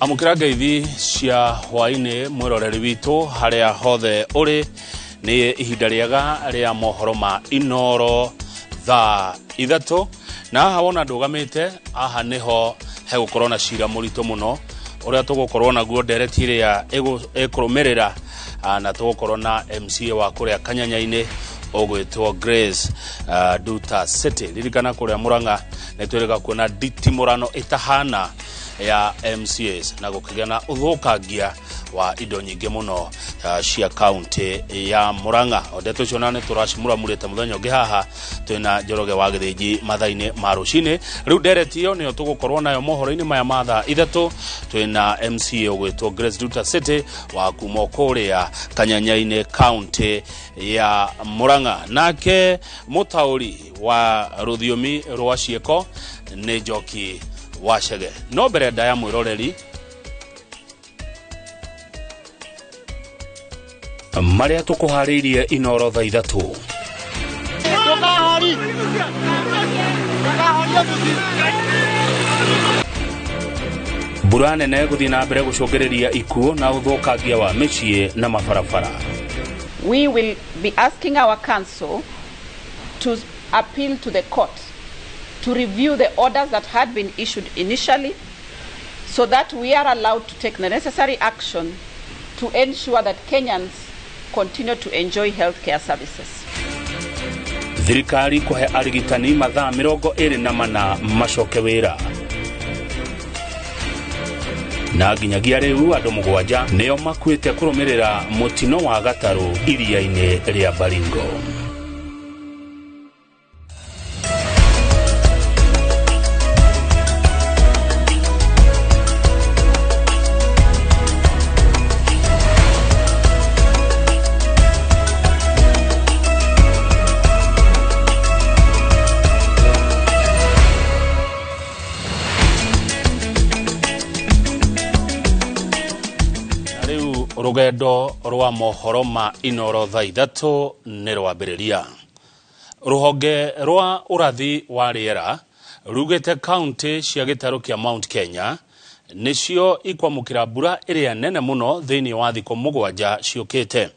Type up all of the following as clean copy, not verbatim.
Amũkĩra ngeithi cia hwaĩ-inĩ mwĩroreri witũ harĩa hothe ũrĩ. Nĩ ihinda rĩega rĩa mohoro ma Inoro thaa 3, na haha wona ndũgamĩte haha nĩho hegũkorwo na cira mũritũ mũno ũrĩa tũgũkorwo naguo ndereti ĩrĩa ĩkũrũmĩrĩra, na tũgũkorwo na MCA wa kũrĩa Kanyanya-inĩ ũgwĩtwo Grace Nduta City. Ririkana kũrĩa Murang'a nĩ twĩrĩga kuona nditimũrano ĩtahana ya MCAs na gũkĩgĩa na ũthũkangia wa indo nyingĩ mũno cia kaunti ya Murang'a. O ndeto icio na nĩ tũracimuramurĩte mũthenya ũngĩ haha twĩna Njoroge wa Gĩthĩnji mathaa-inĩ ma rũcinĩ. Rĩu ndereti ĩyo nĩyo tũgũkorwo nayo mohoro-inĩ maya ma thaa 3. Twĩna MCA ũgwĩtwo Grace Nduta City wa kuma kũrĩa Kanyanya-inĩ kaunti ya Murang'a. Nake mũtaũri wa rũthiomi rwa ciĩko nĩ Njoki Wachege. No mbere ndaya mwĩroreri marĩa tũkũharĩirie Inoro thaa 3. Mbura nene gũthiĩ na mbere gũcũngĩrĩria ikuũ na ũthũkangia wa mĩciĩ na mabarabara. We will be asking our council to appeal to the court to review the orders that had been issued initially so that we are allowed to take the necessary action to ensure that Kenyans continue to enjoy healthcare services. Thirikari kũhe arigitani mathaa 24 macoke wĩra. Na nginyagia rĩu andũ 7 nĩo makuĩte kũrũmĩrĩra mũtino wa gatarũ iria-inĩ rĩa Baringo. Rũgendo rwa mohoro ma Inoro thaa 3 nĩ rwambĩrĩria. Rũhonge rwa ũrathi wa rĩera rugĩte kaunti cia gĩtarũ kĩa Mount Kenya nĩcio ikwamũkĩra mbura ĩrĩa nene mũno thĩinĩ wa thikũ 7 ciũkĩte.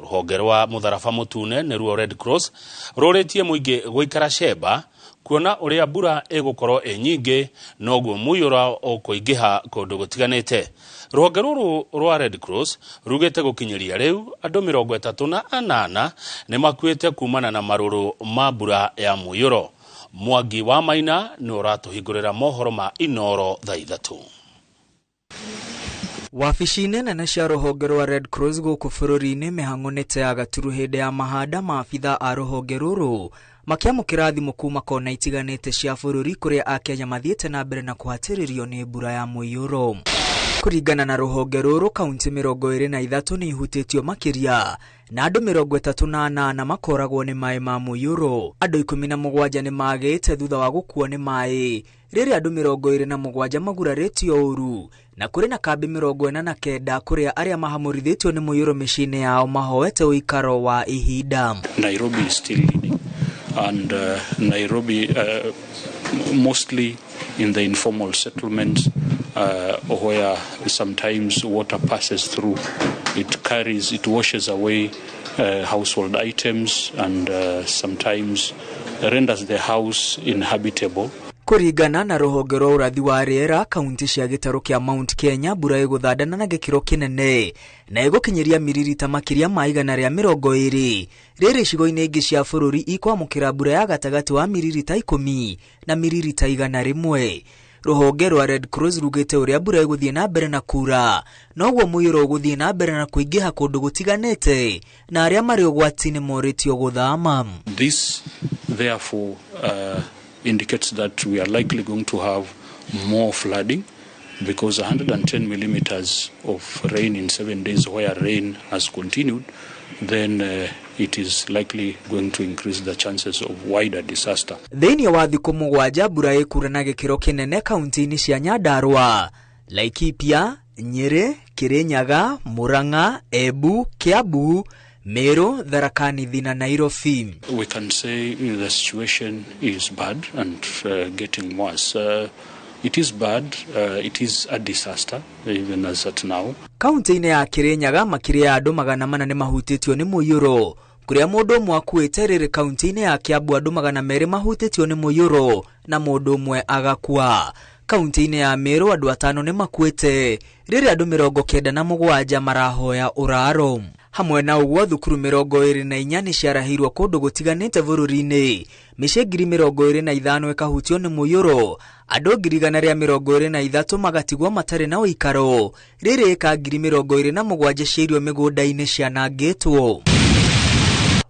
Rũhonge rwa mũtharaba mũtune nĩruo Red Cross rũrĩtie mũingĩ gũikara cemba kuona ũrĩa mbura ĩgũkorwo ĩ nyingĩ noguo mũiyũro ũkũingĩha kũndũ gũtiganĩte. Rũhonge rũrũ rwa Red Cross rugĩte gũkinyĩria rĩu andũ 38 nĩ makuĩte kumana na marũrũ ma mbura ya mũiyũro. Mwangi wa Maina nĩ ũratũhingũrĩra mohoro ma Inoro thaa 3. Wabici-inĩ nene cia rũhonge rwa Red Cross gũkũ bũrũri-inĩ mĩhang'o nĩ ta ya gaturu hĩndĩ ya mahanda ma abithaa a rũhonge rũrũ makĩamũkĩra thimũ kuma kona itiganĩte cia bũrũri kũrĩa Akenya mathiĩte na mbere na kũhatĩrĩrio nĩ mbura ya mũiyũro. Kũringana na rũhonge rũrũ kaunti 23 nĩ ihutĩtio makĩria na andũ 38 makoragwo nĩ maĩ ma mũiyũro. Andũ 17 nĩ magĩte thutha wa gũkuo nĩ maĩ rĩrĩa andũ 27 magurarĩtio ũru na kũrĩ na kambĩ 49 kũrĩa arĩa mahamũrithĩtio nĩ mũiyũro mĩciĩ-inĩ yao mahoete ũikaro wa ihinda. Nairobi is still leading and Nairobi mostly in the informal settlements where sometimes water passes through. It carries, it washes away household items and sometimes renders the house inhabitable. Kũringana na rũhonge rwa ũrathi wa rĩera kaunti cia gĩtarũ kĩa Mount Kenya mbura ĩgũthandana na gĩkĩro kĩnene na ĩgũkinyĩria miririta makĩria ma 120 rĩrĩ icigo-inĩ ingĩ cia bũrũri ikwamũkĩra mbura ya gatagatĩ wa miririta 10 na miririta 101. Rũhonge rwa Red Cross rugĩte ũrĩa mbura ĩgũthiĩ na mbere na kura noguo mũiyũro ũgũthiĩ na mbere na kũingĩha kũndũ gũtiganĩte na arĩa marĩ ũgwati-inĩ morĩtio gũthama. This therefore indicates that we are likely going to have more flooding because 110 millimeters of rain in 7 days where rain has continued, then it is likely going to increase the chances of wider disaster. Thĩinĩ wa thikũ 7 mbura ĩkura na gĩkĩro kĩnene kaunti-inĩ cia Nyandarua, Laikipia, Nyeri, Kirinyaga, Murang'a, Embu, Kiambu, Meru, Tharaka Nithi na Nairobi. We can say the situation is bad and getting worse. It is bad, it is a disaster, even as at now. Kaunti-inĩ ya Kirinyaga makĩria ya andũ 400 nĩ mahutĩtio nĩ mũiyũro kũrĩa mũndũ ũmwe akuĩte rĩrĩ kaunti-inĩ ya Kiambu andũ 200 mahutĩtio nĩ mũiyũro na mũndũ ũmwe agakua. Kaunti-inĩ ya Meru andũ 5 nĩ makuĩte rĩrĩ andũ 97 marahoya ũraro. Hamwe na ũguo thukuru 24 nĩ ciarahirwo kũndũ gũtiganĩte bũrũri-inĩ, mĩciĩ 25,000 ĩkahutio nĩ mũiyũro, andũ 123,000 magatigwo matarĩ na ũikaro, rĩrĩ ĩka 27,000 cia irio mĩgũnda-inĩ cianangĩtwo.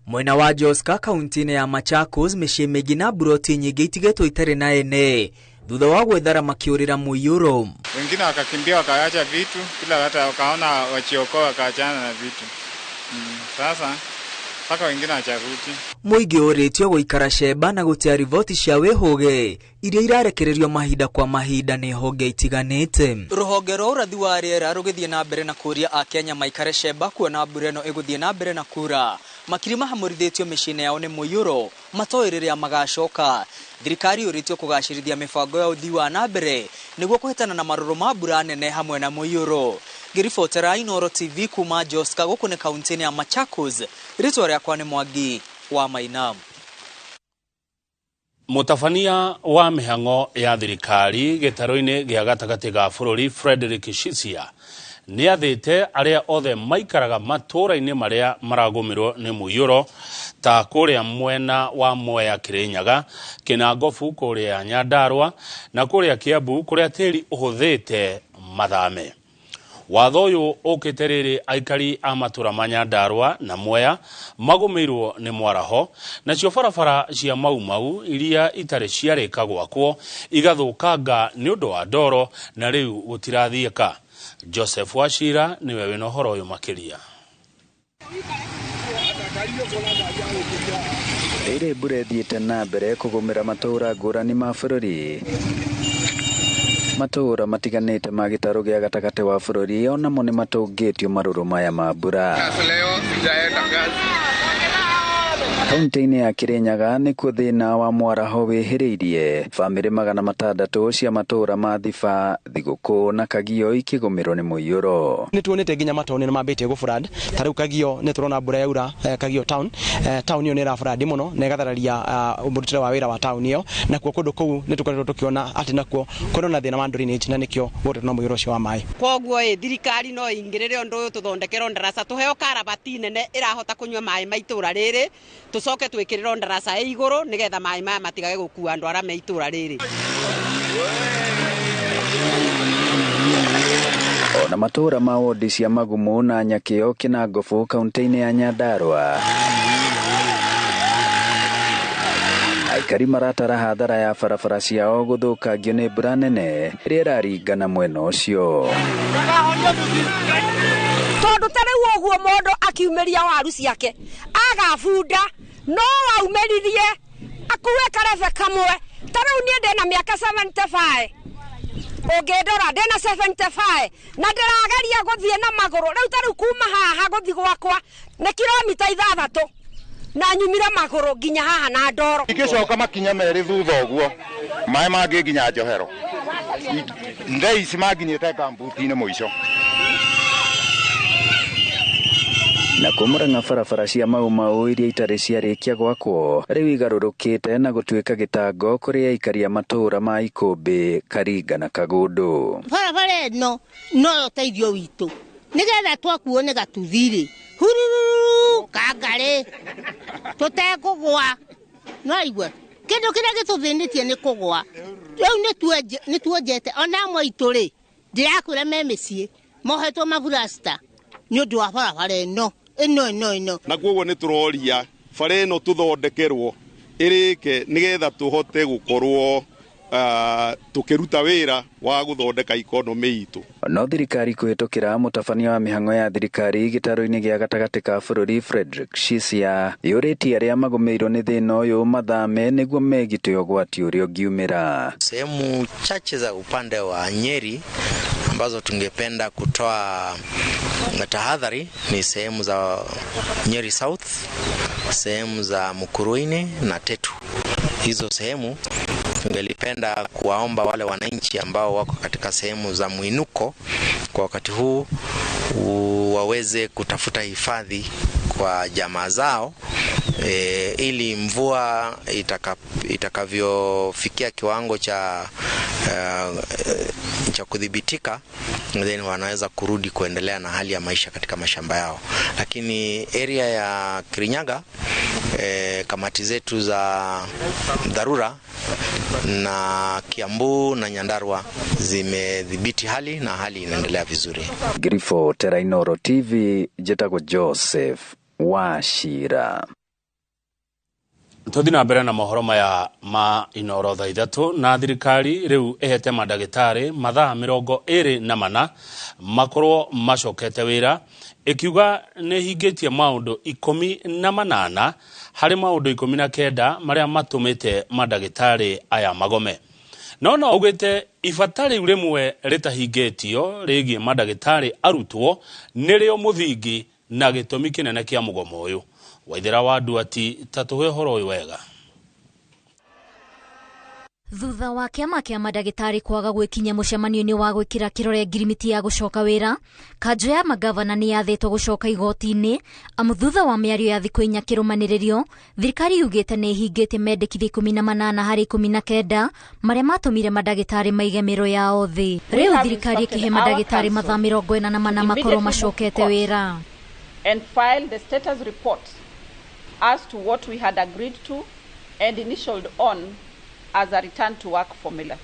Mwena wa Joska kaunti-inĩ ya Machakos mĩciĩ mĩingĩ na mburoti nyingĩ itigetwo itarĩ na ene thutha wa gwethara makĩũrĩra mũiyũro. Wengine wakakimbia wakaacha vitu, kila hata wakaona wachiokoa wakaachana na vitu. Sasa mpaka wengine wacharuti. Mũingĩ ũrĩtio gũikara cemba na gũtea riboti cia wĩhũge iria irarekererio mahinda kwa mahinda nĩ honge itiganĩte. Rũhonge rwa ũrathi wa rĩera rũgĩthiĩ na mbere na kũũria Akenya maikare cemba kuona mbura ĩno ĩgũthiĩ na mbere na kura. Makiri mahamũrithĩtio mĩciĩ-inĩ yao nĩ mũiyũro matoĩ rĩrĩa magacoka. Thirikari yũrĩtio kũgacĩrithia mĩbango ya ũthii wa na mbere nĩguo kũhĩtana na marũrũ ma mbura nene hamwe na mũiyũro. Ngĩribotera Inooro TV kuma Joska gũkũ nĩ kaunti-inĩ ya Machakos, rĩtwa rĩakwa nĩ Mwangi wa Maina. Mũtabania wa mĩhang'o ya thirikari gĩtarũ-inĩ gĩa gatagatĩ ga bũrũri Frederick Shisia nĩ athĩte arĩa othe maikaraga matũũra-inĩ marĩa maragũmĩrwo nĩ mũiyũro ta kũrĩa mwena wa Mwea Kirinyaga, Kĩnangobu kũrĩa Nyandarua na kũrĩa Kiambu kũrĩa tĩri ũhũthĩte mathame. Watho ũyũ ũkĩte rĩrĩ aikari a matũũra ma Nyandarua na Mwea magũmĩirwo nĩ mwaraho, nacio barabara cia Mau Mau iria itarĩ ciarĩka gwakwo igathũkanga nĩ ũndũ wa ndoro na rĩu gũtirathiĩka. Joseph Wachira nĩwe wĩna ũhoro ũyũ makĩria. Rĩrĩ mbura ĩthiĩte na mbere kũgũmĩra matũũra ngũrani ma bũrũri, matũũra matiganĩte ma gĩtarũ gĩa gatagatĩ wa bũrũri onamo nĩ matũngĩtio marũrũ maya ma mbura. Kaunti-inĩ ya Kirinyaga nĩkuo thĩna wa mwaraho wĩhĩrĩirie. Bamĩrĩ 600 cia matũũra ma Thiba, Thigũkũ na Kagio ikĩgũmĩrwo nĩ mũiyũro. Nĩ tuonete nginya mataũni nĩ mambĩtie gũbũrand, ta rĩu Kagio nĩ tũrona mbura yaura Kagio town, town ĩyo nĩ ĩrabũrandi mũno na ĩgathararia mũrutĩre wa wĩra wa town ĩyo, nakuo kũndũ kũu nĩ tũkoretwo tũkĩona atĩ nakuo kwĩna na thĩna wa drainage na nĩkĩo gũtetwo na mũiyũro ũcio wa maĩ. Koguo ĩ thirikari no ĩingĩrĩre ũndũ ũyũ tũthondekerwo ndaraca tũheo karabati nene ĩrahota kũnyua maĩ ma itũũra rĩrĩ, tũcoke twĩkĩrĩrwo ndaraca ĩ igũrũ nĩgetha maĩ maya matigage gũkua andũ arĩa me itũũra rĩrĩ. Ona matũũra ma wodi cia Magumu na Nyakĩo Kĩnangobu kaunti-inĩ ya Nyandarua, aikari maratara hathara ya barabara ciao gũthũkangio nĩ mbura nene ĩrĩa ĩraringana mwena ũcio. Tondũ ta rĩu ũguo mũndũ akiumĩria waru ciake agabunda no aumĩririe akue karebe kamwe. Ta rĩu niĩ ndĩna mĩaka 75, ũngĩndora ndĩna 75 na ndĩrageria gũthiĩ na magũrũ. Rĩu ta rĩu kuma haha gũthiĩ gwakwa nĩ kilomita 6 na nyumire magũrũ nginya haha na ndoro. Ingĩcoka makinya merĩ thutha ũguo maĩ mangĩ nginya njohero ndei ici manginyĩte ngambuti-inĩ mũico. Na kũmũrang'a barabara cia Mau Mau iria itarĩ ciarĩkia gwakwo rĩu igarũrũkĩte na gũtuĩka gĩtango kũrĩ aikari a matũũra ma Ikũmbĩ, Karinga na Kagũndũ. Barabara ĩno no ũteithio witũ nĩgetha twakuo nĩ gatuthi-rĩ hururu kangarĩ tũtekũgwa, no aigua kĩndũ kĩrĩa gĩtũthĩnĩtie nĩ kũgwa. Rĩu nĩ tuonjete ona amwe aitũ rĩ ndĩrakwĩra me mĩciĩ mohetwo maburacita nĩ ũndũ wa barabara ĩno ĩno ĩno ĩno. Na koguo nĩ tũroria bara ĩno tũthondekerwo ĩrĩke nĩgetha tũhote gũkorwo tũkĩruta wĩra wa gũthondeka ikonomĩ itũ. No thirikari kũhĩtũkĩra mũtabania wa mĩhang'o ya thirikari gĩtarũ-inĩ gĩa gatagatĩ ka bũrũri Frederick Shisia yũrĩtie arĩa magũmĩirwo nĩ thĩna ũyũ mathame nĩguo megite ũgwati ũrĩa ũngiumĩra. Sehemu chache za upande wa Nyeri ambazo tungependa kutoa tahadhari ni sehemu za Nyeri South, sehemu za Mukuruini na Tetu. Hizo sehemu Tungelipenda kuwaomba wale wananchi ambao wako katika sehemu za mwinuko kwa wakati huu waweze kutafuta hifadhi kwa jamaa zao, ili mvua itakavyofikia kiwango cha kudhibitika, then wanaweza kurudi kuendelea na hali ya maisha katika mashamba yao. Lakini area ya Kirinyaga, kamati zetu za dharura na Kiambu na Nyandarua zimedhibiti hali na hali inaendelea vizuri. Ngiribotera Inooro TV, njĩtagwo Joseph Wachira. Tũthiĩ na mbere na mohoro maya ma Inooro thaa ithatũ. Na thirikari rĩu ĩhete mandagĩtarĩ mathaa 24 makorwo macokete wĩra, ĩkiuga nĩ hingĩtie maũndũ 18 harĩ maũndũ 19 marĩa matũmĩte mandagĩtarĩ aya magome. No augĩte ibata rĩu rĩmwe rĩtahingĩtio rĩgiĩ mandagĩtarĩ arutwo nĩrĩo mũthingi na gĩtũmi kĩnene kĩa mũgomo ũyũ. Waithera wa Nduati, ta tũhe ũhoro ũyũ wega. Thutha wa kĩama kĩa mandagĩtarĩ kwaga gwĩkinyia mũcemanio-inĩ wa gwĩkĩra kĩrore ngirimiti ya gũcoka wĩra, kanjũ ya magavana nĩ yathĩtwo gũcoka igoti-inĩ, amu thutha wa mĩario ya thikũ inya kĩrũmanĩrĩrio, thirikari yugĩte nĩ ĩhingĩtie mendekithia 18 harĩ 19 marĩa matũmire mandagĩtarĩ maige mĩro yao thĩ. Rĩu thirikari ĩkĩhe mandagĩtarĩ mathaa 44 makorwo macokete wĩra. And file the status report as to what we had agreed to and initialed on as a return to work formula.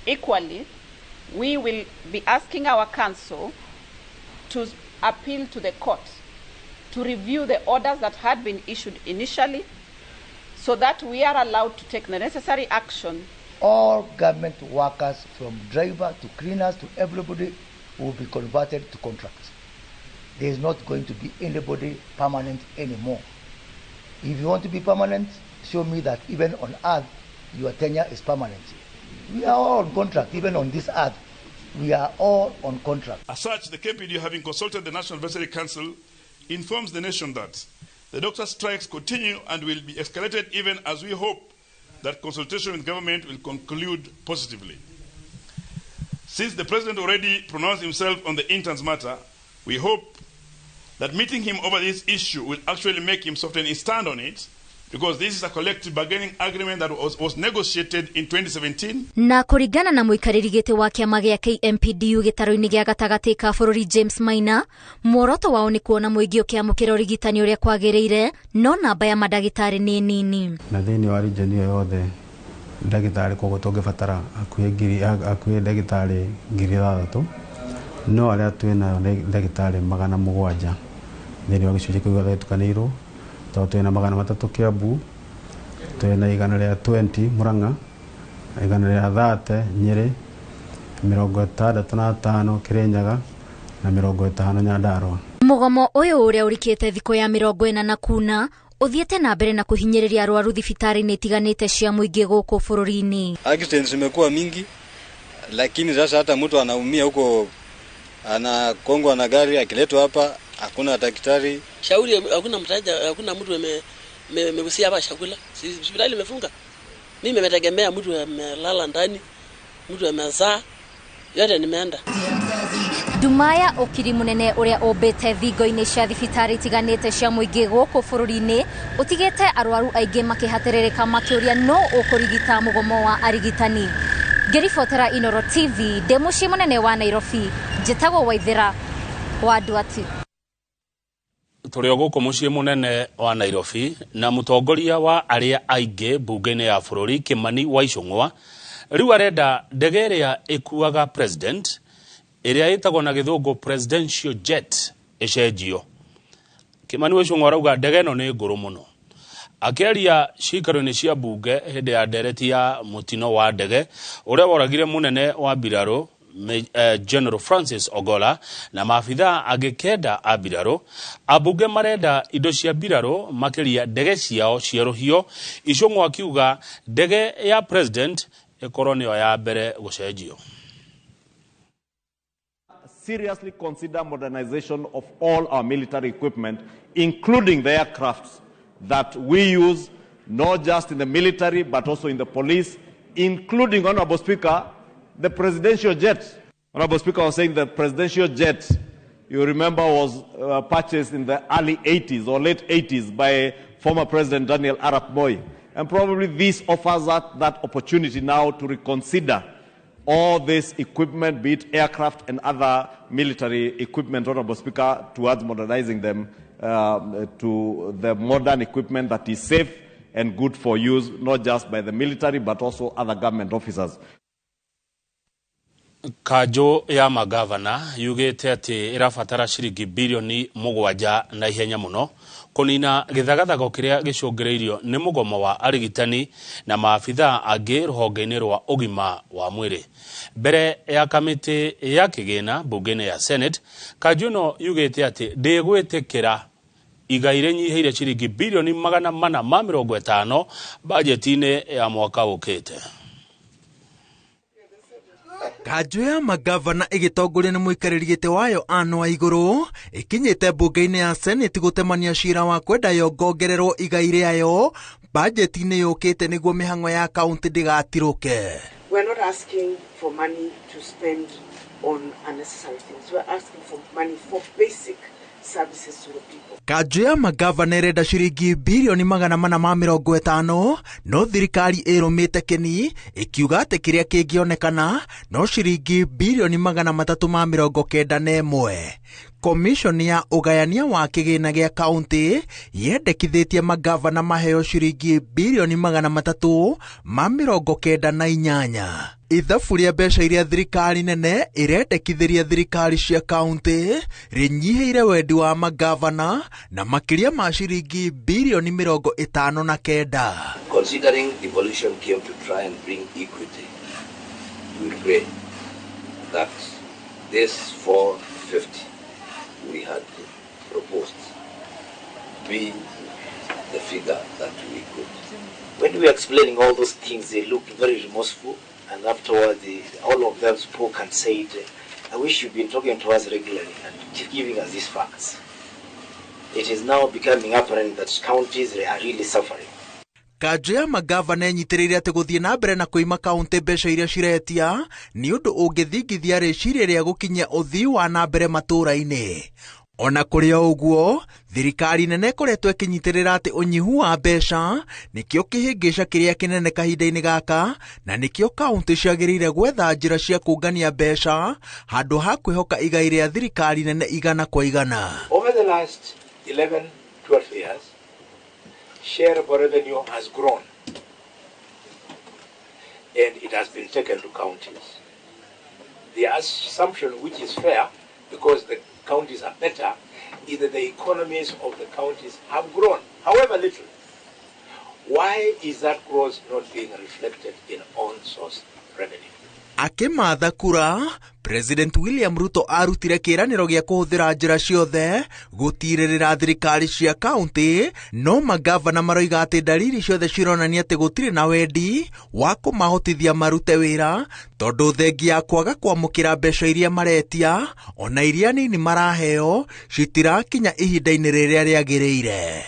Equally, we will be asking our council to appeal to the court to review the orders that had been issued initially so that we are allowed to take the necessary action. All government workers, from driver to cleaners to everybody, will be converted to contracts. There is not going to be anybody permanent anymore. If you want to be permanent, show me that even on earth, your tenure is permanent. We are all on contract, even on this earth. We are all on contract. As such, the KPD, having consulted the National Advisory Council, informs the nation that the doctor strikes continue and will be escalated even as we hope that consultation with government will conclude positively. Since the president already pronounced himself on the interns matter, we hope that meeting him over this issue will actually make him soften his stand on it, because this is a collective bargaining agreement that was negotiated in 2017. Na kũringana na mũikarĩri gĩtĩ wa kĩama gĩa KMPDU gĩtaro-inĩ gĩa gatagatĩ ka bũrũri James Maina, muoroto wao nĩ kuona mũingĩ ũkĩamũkĩra ũrigitani ũrĩa kwagĩrĩire, no namba ya mandagĩtarĩ nĩ nini. Na thĩinĩ wa region ĩyo yothe ndagĩtarĩ koguo tũngĩbatara hakuhĩ ndagĩtarĩ 6,000, no arĩa twĩnayo nĩ ndagĩtarĩ 700 thĩinĩ wa gĩcunjĩ kĩu gĩothe gĩtukanĩirwo, tondũ twĩna 300 Kiambu, twĩna 120 Murang'a, 130 Nyĩrĩ, 65 Kirinyaga na 50 Nyandarua. Mũgomo ũyũ ũrĩa ũrikĩte thikũ ya 44 ũthiĩte na mbere na kũhinyĩrĩria arwaru thibitarĩ-inĩ itiganĩte cia mũingĩ gũkũ bũrũri-inĩ. Accidents zimekuwa mingi, lakini sasa hata mtu anaumia huko, anakongwa na gari, akiletwa hapa hakuna daktari. Shauri hakuna mtaja, hakuna mtu amegusia hapa chakula. Hospitali imefunga. Mimi nimetegemea mtu amelala ndani, mtu amezaa, yote nimeenda. Ndumaya ũkiri mũnene ũrĩa ũmbĩte thingo-inĩ cia thibitarĩ itiganĩte cia mũingĩ gũkũ bũrũri-inĩ ũtigĩte arwaru aingĩ makĩhatĩrĩrĩka makĩũria no ũkũrigita mũgomo wa arigitani. Ngĩribotera Inooro TV ndĩ mũciĩ mũnene wa Nairobi, njĩtagwo Waithera wa Nduati. Tũrĩ o gũkũ mũciĩ mũnene wa Nairobi na mũtongoria wa arĩa aingĩ mbunge-inĩ ya bũrũri Kimani wa Ichung'wa rĩu arenda ndege ĩrĩa ĩkuaga president ĩrĩa ĩtagwo na gĩthũngũ presidential jet ĩcenjio. Kimani wa Ichung'wa arauga ndege ĩno nĩ ngũrũ mũno. Akĩaria ciikaro-inĩ cia mbunge hĩndĩ ya ndereti ya mũtino wa ndege ũrĩa woragire mũnene wa mbirarũ General Francis Ogola na maabithaa angĩ kenda a mbirarũ, ambunge marenda indo cia mbirarũ makĩria ndege ciao cierũhio. Ichung'wa akiuga ndege ya president ĩkorwo nĩyo ya mbere gũcenjio. Seriously consider modernization of all our military equipment, including the aircrafts that we use, not just in the military, but also in the police, including, Honorable Speaker, the presidential jet. Honorable Speaker was saying the presidential jet, you remember, was purchased in the early 80s or late 80s by former President Daniel Arap Moi. And probably this offers us that opportunity now to reconsider all this equipment, be it aircraft and other military equipment, Honorable Speaker, towards modernizing them to the modern equipment that is safe and good for use, not just by the military, but also other government officers. Kanjũ ya magavana yugĩte atĩ ĩrabatara ciringi birioni 7 na ihenya mũno kũnina gĩthagathago kĩrĩa gĩcũngĩrĩirio nĩ mũgomo wa arigitani na maabithaa angĩ rũhonge-inĩ rwa ũgima wa mwĩrĩ. Mbere ya kamĩtĩ ya kĩgĩna mbunge-inĩ ya Senate, kanjũ ĩno yugĩte atĩ ndĩgwĩtĩkĩra igai rĩnyihĩire ciringi birioni 450 bajeti-inĩ ya mwaka ũkĩte. Kanjũ ya magavana ĩgĩtongorio nĩ mũikarĩri gĩtĩ wayo Anne Waigũrũ ĩkinyĩte mbunge-inĩ ya Senate gũtemania cira wa kwenda yongongererwo igai rĩayo bajeti-inĩ yũkĩte nĩguo mĩhang'o ya kaunti ndĩgatirũke. We're not asking for money to spend on unnecessary things. We're asking for money for basic services to the people. Kanjũ ya magavana ĩrenda ciringi birioni 450 no thirikari ĩrũmĩte kĩni ĩkiuga atĩ kĩrĩa kĩngĩonekana no ciringi birioni 391. Komishoni ya ũgayania wa kĩgĩna gĩa kaunti yendekithĩtie magavana maheo ciringi birioni 398. Ithabu rĩa mbeca iria thirikari nene ĩrendekithĩria thirikari cia kaunti rĩnyihĩire wendi wa magavana na makĩria ma ciringi birioni 59. Considering devolution came to try and bring equity, we pray that this 450 we had proposed be the figure that we could. When we were explaining all those things, they looked very remorseful, and afterwards all of them spoke and said, I wish you'd been talking to us regularly and giving us these facts. It is now becoming apparent that counties are really suffering. Kanjũ ya magavana ĩnyitĩrĩire atĩ gũthiĩ na mbere na kũima kaunti mbeca iria ciretia nĩ ũndũ ũngĩthingithia rĩciria rĩa gũkinyia ũthii wa na mbere matũũra-inĩ. Ona kũrĩ o ũguo, thirikari nene ĩkoretwo ĩkĩnyitĩrĩra atĩ ũnyihu wa mbeca nĩkĩo kĩhĩngĩca kĩrĩa kĩnene kahinda-inĩ gaka na nĩkĩo kaunti ciagĩrĩire gwetha njĩra cia kũngania mbeca handũ ha kwĩhoka igai rĩa thirikari nene 100 kwa 100. Over the last 11, 12 years, share of revenue has grown and it has been taken to counties. The assumption, which is fair because the counties are better, is that the economies of the counties have grown, however little. Why is that growth not being reflected in own source revenue? Akĩmatha kura, President William Ruto arutire kĩĩranĩro gĩa kũhũthĩra njĩra ciothe gũtirĩrĩra thirikari cia kaunti, no magavana maroiga atĩ ndariri ciothe cironania atĩ gũtirĩ na wendi wa kũmahotithia marute wĩra tondũ thengia ya kwaga kwamũkĩra mbeca iria maretia ona iria nini maraheo citirakinya ihinda-inĩ rĩrĩa rĩagĩrĩire.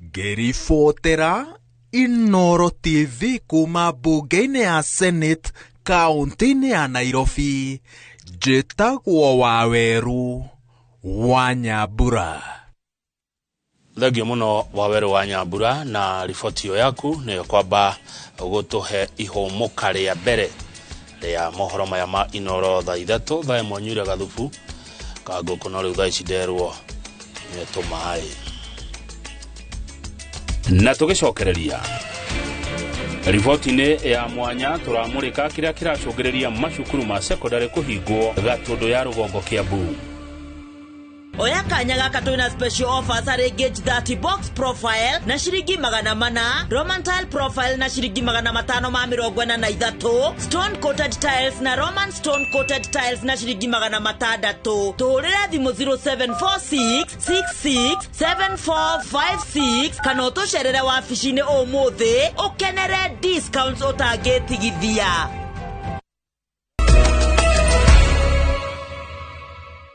Ngĩribotera Inooro TV kuma mbunge-inĩ ya Senate kaunti-inĩ ya Nairobi, njĩtagwo Waweru wa Nyambura. Thengio mũno Waweru wa Nyambura na riboti ĩyo yaku nĩyo kwamba gũtũhe ihũmũka rĩa mbere rĩa mohoro maya ma Inooro thaa 3 thaa 1 nyuire gathubu ka ngũkũ no rĩu thaa ici nderwo nĩ tũmaĩ. Na tũgĩcokereria riboti-inĩ ya mwanya tũramũrĩka kĩrĩa kĩracũngĩrĩria macukuru ma secondary kũhingwo Gatũndũ ya rũgongo Kiambu. Oya kanya gaka twina special offers harĩ Gauge 30 box profile na ciringi 400, Roman tile profile na ciringi 543, stone coated tiles na Roman stone coated tiles na ciringi 600. Tũhũrĩre thimũ 0746 66 7456 kana ũtũcerere wabici-inĩ ũmũthĩ ũkenere discounts ũtangĩtigithia.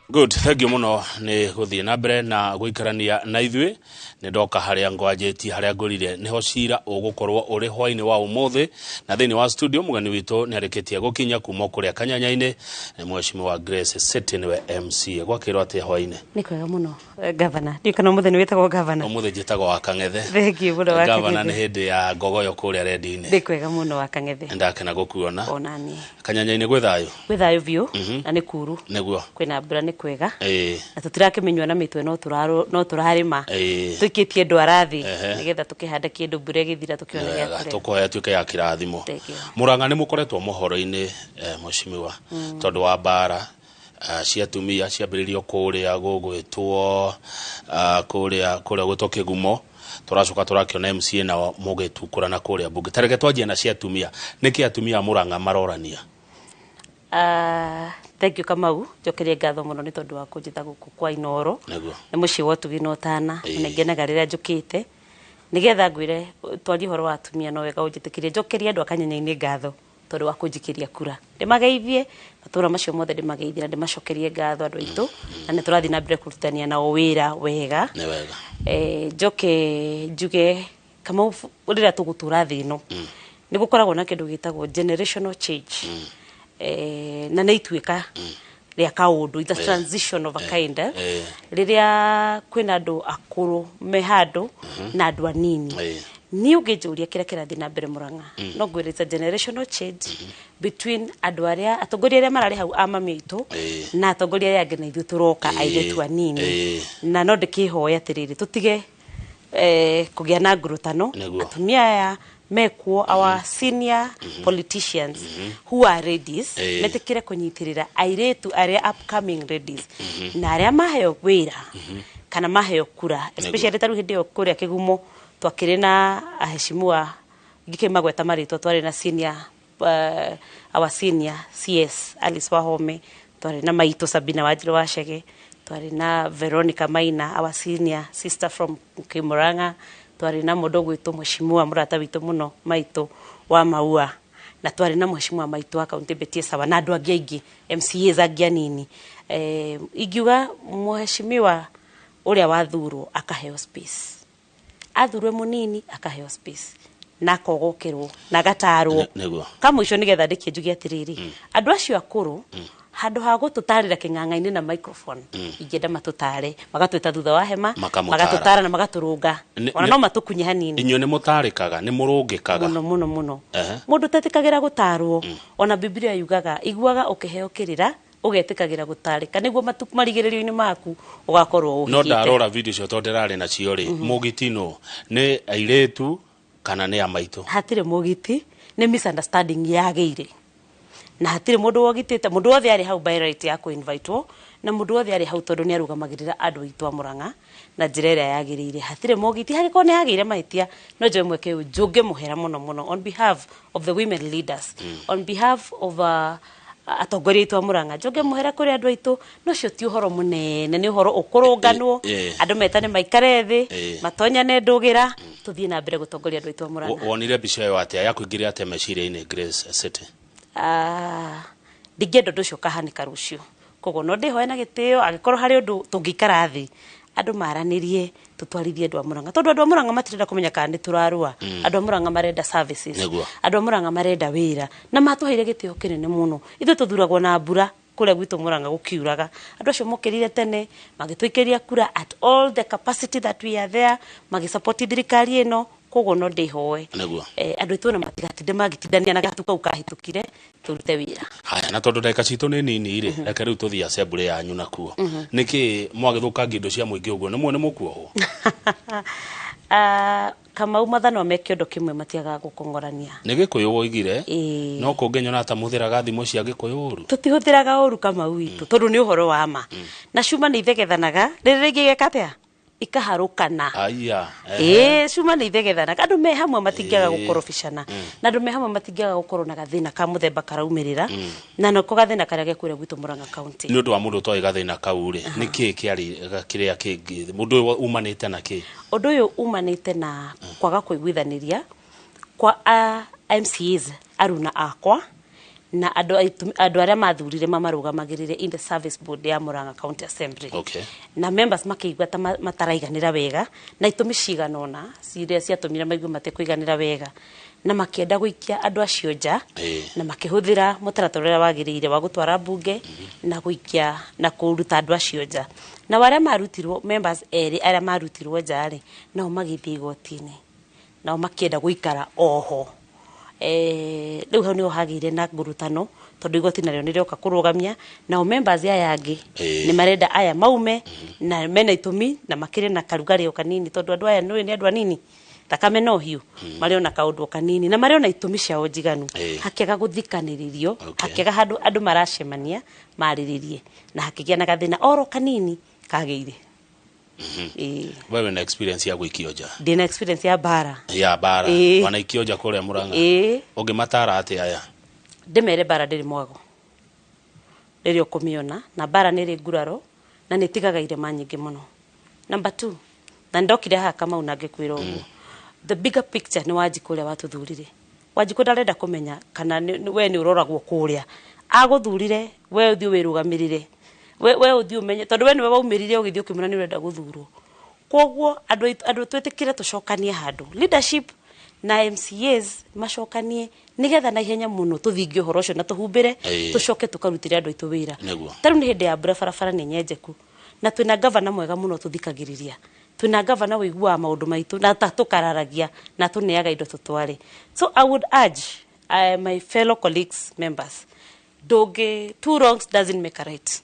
Good, thank you muno ni guthie na mbere na guikarania na ithuĩ. Nĩ ndoka harĩa ngwanjĩtie, harĩa ngũrire nĩho cira ũgũkorwo ũrĩ hwainĩ wa ũmũthĩ, na thĩinĩ wa studio mũgeni witũ nĩ arĩkĩtie gũkinya kuma kũrĩa Kanyanya-inĩ, nĩ mheshimiwa Grace City, nĩwe MCA. Gwakĩrwo atĩa hwainĩ? Nĩ kwega mũno, gavana. Ndiũ kana ũmũthĩ nĩ wĩtagwo gavana? Ũmũthĩ njĩtagwo wa Kang'ethe. Thank you mũno, wa Gavana nĩ Kang'ethe. hĩndĩ ya ngogoyo kũrĩa rendi-inĩ. Nĩ kwega mũno, wa Kang'ethe. Ndakena gũkuona. Onani. Kanyanya-inĩ gwĩ thayũ? Gwĩ thayũ biũ. Na nĩ kuru. Nĩguo. Kwĩna mbura, nĩ kwega. Na tũtirakĩmenywa na mĩtwe, no tũrarĩma. Tũikĩtie ndwara thĩ nĩgetha tũkĩhande kĩndũ, mbura ĩgĩthira tũkĩone gĩa Wega, kũrĩa. tũkũhoya tuĩke ya kĩrathimo. Thank you. Mũrang'a nĩ mũkoretwo mohoro-inĩ, mheshimiwa, tondũ wa mbara cia atumia ciambĩrĩirio kũrĩa gũgwĩtwo kũrĩa gwĩtwo Kĩgumo. Tũracoka tũrakĩona MCA nao mũgĩtukũrana kũrĩa mbunge. Ta reke twanjie na cia atumia. Nĩkĩ atumia a Mũrang'a marorania? Thank you, Kamau. Njokerie ngatho mũno nĩ tondũ wa kũnjĩta gũkũ kwa Inoro. Nĩ mũciĩ wa ũtugi na ũtana. Na ngenaga rĩrĩa njũkĩte nĩgetha ngwĩre twarie ũhoro wa atumia. No wega ũnjĩtĩkĩrie njokerie andũ a Kanyanya-inĩ ngatho tondũ wa kũnjikĩria kura. Ndĩmageithie matũra macio mothe, ndĩmageithie na ndĩmacokerie ngatho andũ aitũ, na nĩ tũrathiĩ na mbere kũrutithania nao wĩra wega. Nĩ wega. Njoke njuge, Kamau, rĩrĩa tũgũtũra thĩ ĩno nĩ gũkoragwo na kĩndũ gĩtagwo generational change, na nĩ ituĩka rĩa kaũndũ, it's a transition of a kind, eh. Rĩrĩa kwĩna andũ akũrũ me handũ na andũ anini. Niĩ ũngĩnjũria kĩrĩa kĩrathiĩ na mbere Mũrang'a, no ngwĩre it's a generational change between andũ arĩa atongoria arĩa mararĩ hau, a mami aitũ, na atongoria arĩa angĩ, na ithuĩ tũroka airĩtu anini. Na no ndĩkĩhoya atĩrĩrĩ, tũtige kũgĩa na ngurutano. Atumia aya mekuo, our senior politicians who are ladies, metĩkĩre kũnyitĩrĩra airĩtu arĩa upcoming ladies na arĩa maheo wĩra kana maheo kura, especially ta rĩu hĩndĩ ĩyo kũrĩa Kĩgumo twakĩrĩ na aheshimiwa, ngĩkĩmagweta marĩtwa, twarĩ na senior, our senior CS Alice Wahome, twarĩ na maitũ Sabina Wanjiru wa Chege, twarĩ na Veronica Maina, our senior sister from Kimurang'a, twarĩ na mũndũ ũgwĩtwo mheshimiwa mũrata witũ mũno, maitũ wa Maua, na twarĩ na mheshimiwa maitũ wa kaunti Betty Sawa, na andũ angĩ aingĩ, MCAs angĩ anini. Ingiuga mheshimiwa ũrĩa wathurwo akaheo space, athurwe mũnini akaheo space na akogokerwo na agatarwo. Kamũico nĩgetha ndĩkie njuge atĩrĩrĩ, andũ acio akũrũ, handũ ha gũtũtarĩra kĩng'ang'a-inĩ na microphone, ingĩenda matũtare, magatwĩta thutha wa hema. Makamũtara. Magatũtara na magatũrũnga. Ona no matũkunye hanini. Inyuĩ nĩ mũtarĩkaga, nĩ mũrũngĩkaga? Mũno mũno mũno. Mũndũ ũtetĩkagĩra gũtarwo, ona Biblia yugaga iguaga ũkĩheo kĩrĩra, ũgetĩkagĩra gũtarĩka nĩguo marigĩrĩrio-inĩ maku ũgakorwo No ũhĩkĩte. Ndarora video icio tondũ ndĩrarĩ nacio rĩ, mũgitino nĩ airĩtu kana nĩ a maitũ? Hatirĩ mũgiti, nĩ misunderstanding yagĩire, na hatirĩ mũndũ wogitĩte. Mũndũ wothe arĩ hau by right ya kũ-invitwo, na mũndũ wothe arĩ hau tondũ nĩ arũgamagĩrĩra andũ aitũ a Mũrang'a na njĩra ĩrĩa yagĩrĩire. Hatirĩ mogiti. Hangĩkorwo nĩ hagĩire mahĩtia, no njoe mweke ũyũ njũnge mũhera mũno mũno on behalf of the women leaders, on behalf of atongoria aitũ a Mũrang'a, njoge mũhera kũrĩ andũ aitũ. No ũcio ti ũhoro mũnene, nĩ ũhoro ũkũrũnganwo, andũ metane, maikare thĩ, matonyane ndũgĩra, tũthiĩ na mbere gũtongoria andũ aitũ a Mũrang'a. Wonire mbica ĩyo atĩa? Yakũingĩria atĩa meciria-inĩ, Grace City? Ah, ndingĩenda ũndũ ũcio ũkahanĩka rũciũ, koguo no ndĩhoe na gĩtĩo, angĩkorwo harĩ ũndũ tũngĩikara thĩ andũ maranĩrie, tũtwarithie andũ a Mũrang'a, tondũ andũ a Mũrang'a matirenda kũmenya kana nĩ tũrarũa. Andũ a Mũrang'a marenda services. Andũ a Mũrang'a marenda wĩra, na matũheire gĩtĩo kĩnene mũno. Ithuĩ tũthuragwo na mbura kũrĩa gwitũ Mũrang'a gũkiuraga. Andũ acio mokĩrire tene magĩtũikĩria kura at all the capacity that we are there, magĩsupport thirikari ĩno, koguo no ndĩhoe andũ aitũ ona matigatinde magĩtindania na gatu kau kahĩtũkire, tũrute wĩra. Haya, na tondũ ndagĩka citũ nĩ nini rĩ, reke rĩu tũthiĩ assembly yanyu nakuo. Nĩkĩ mwagĩthũkangia indo cia mũingĩ ũguo? Nĩ muone mũkuohwo? Ah, Kamau, mathanwa me kĩondo kĩmwe matiagaga gũkong'orania. Nĩ Gĩkũyũ woigire. Ĩĩ. No kũngĩnyona ta mũhũthĩraga thimũ cia Gĩkũyũ ũru. Tũtihũthĩraga ũru, Kamau witũ, tondũ nĩ ũhoro wa ma, na cuma nĩ ithegethanaga, rĩrĩ rĩngĩ igeka atĩa, ikaharũkana. Aya. Ehe. Ĩĩ, cuma nĩ ithegethanaga. Andũ me hamwe matingĩaga gũkorobicana, na andũ me hamwe matingĩaga gũkorwo na gathĩna ka mũthemba karaumĩrĩra, na nako gathĩna karĩa gekũrĩa gwitũ Mũrang'a County. Nĩ ũndũ wa mũndũ ũtoĩ gathĩna kau rĩ, nĩ kĩĩ kĩarĩ kĩrĩa kĩngĩ mũndũ ũyũ umanĩte na kĩ? Ũndũ ũyũ umanĩte na kwaga kũiguithanĩria kwa MCAs aruna akwa Na andũ andũ arĩa mathurire mamarũgamagĩrĩre in the service board ya Murang'a County Assembly. Na members makĩigua ta mataraiganĩra wega na itũmi cigana ũna ciria ciatũmire maigue matekũiganĩra wega, na makĩenda gũikia andũ acio nja, na makĩhũthĩra mũtaratara ũrĩa wagĩrĩire wa gũtwara mbunge na gũikia na kũruta andũ acio nja. Na arĩa marutirwo, members erĩ arĩa marutirwo nja rĩ, nao magĩthiĩ igoti-inĩ, nao makĩenda gũikara oho. Rĩu hau nĩho hagĩire na ngurutano, tondũ igoti narĩo nĩ rĩoka kũrũgamia, nao members aya angĩ nĩ marenda aya maume, na mena itũmi na makĩrĩ na karugarĩ o kanini, tondũ andũ aya nĩ andũ anini, thakame no hiũ, marĩ ona kaũndũ o kanini na marĩ ona itũmi ciao njiganu. Hakĩaga gũthikanĩrĩrio, hakĩaga handũ andũ maracemania marĩrĩrie, na hakĩgĩa na gathĩna oro kanini kagĩire. Wewe wĩna experience ya gũikio nja? Ndĩna experience ya mbara. Ya mbara? Ĩĩ. Wanaikio nja kũrĩa Murang'a? Ĩĩ. Ũngĩmatara atĩa aya? Ndĩmere mbara ndĩrĩ mwago rĩrĩa ũkũmĩona, na mbara nĩ ĩrĩ nguraro na nĩ ĩtigaga irema nyingĩ mũno. Number two, na nĩndokire haha Kamau na ngĩkwĩra ũguo, the bigger picture nĩ Wanjikũ ũrĩa watũthurire. Wanjikũ ndarenda kũmenya kana we nĩ ũroragwo kũrĩa agũthurire. We ũthiĩ wĩrũgamĩrĩre, we ũthiĩ ũmenye, tondũ we nĩwe waumĩrire ũgĩthiĩ ũkĩmwĩra nĩ ũrenda gũthurwo. Koguo andũ twĩtĩkĩre tũcokanie handũ, leadership na MCAs macokanie, nĩgetha na ihenya mũno tũthingie ũhoro ũcio na tũhumbĩre, tũcoke tũkarutĩre andũ aitũ wĩra. Ta rĩu nĩ hĩndĩ ya mbura, barabara nĩ nyenjeku, na twĩna gavana mwega mũno tũthikagĩrĩria, twĩna gavana wĩiguaga maũndũ maitũ na ta tũkararagia na tũneaga indo tũtware. So I would urge my fellow colleagues, members, ndũngĩ, two wrongs doesn't make a right.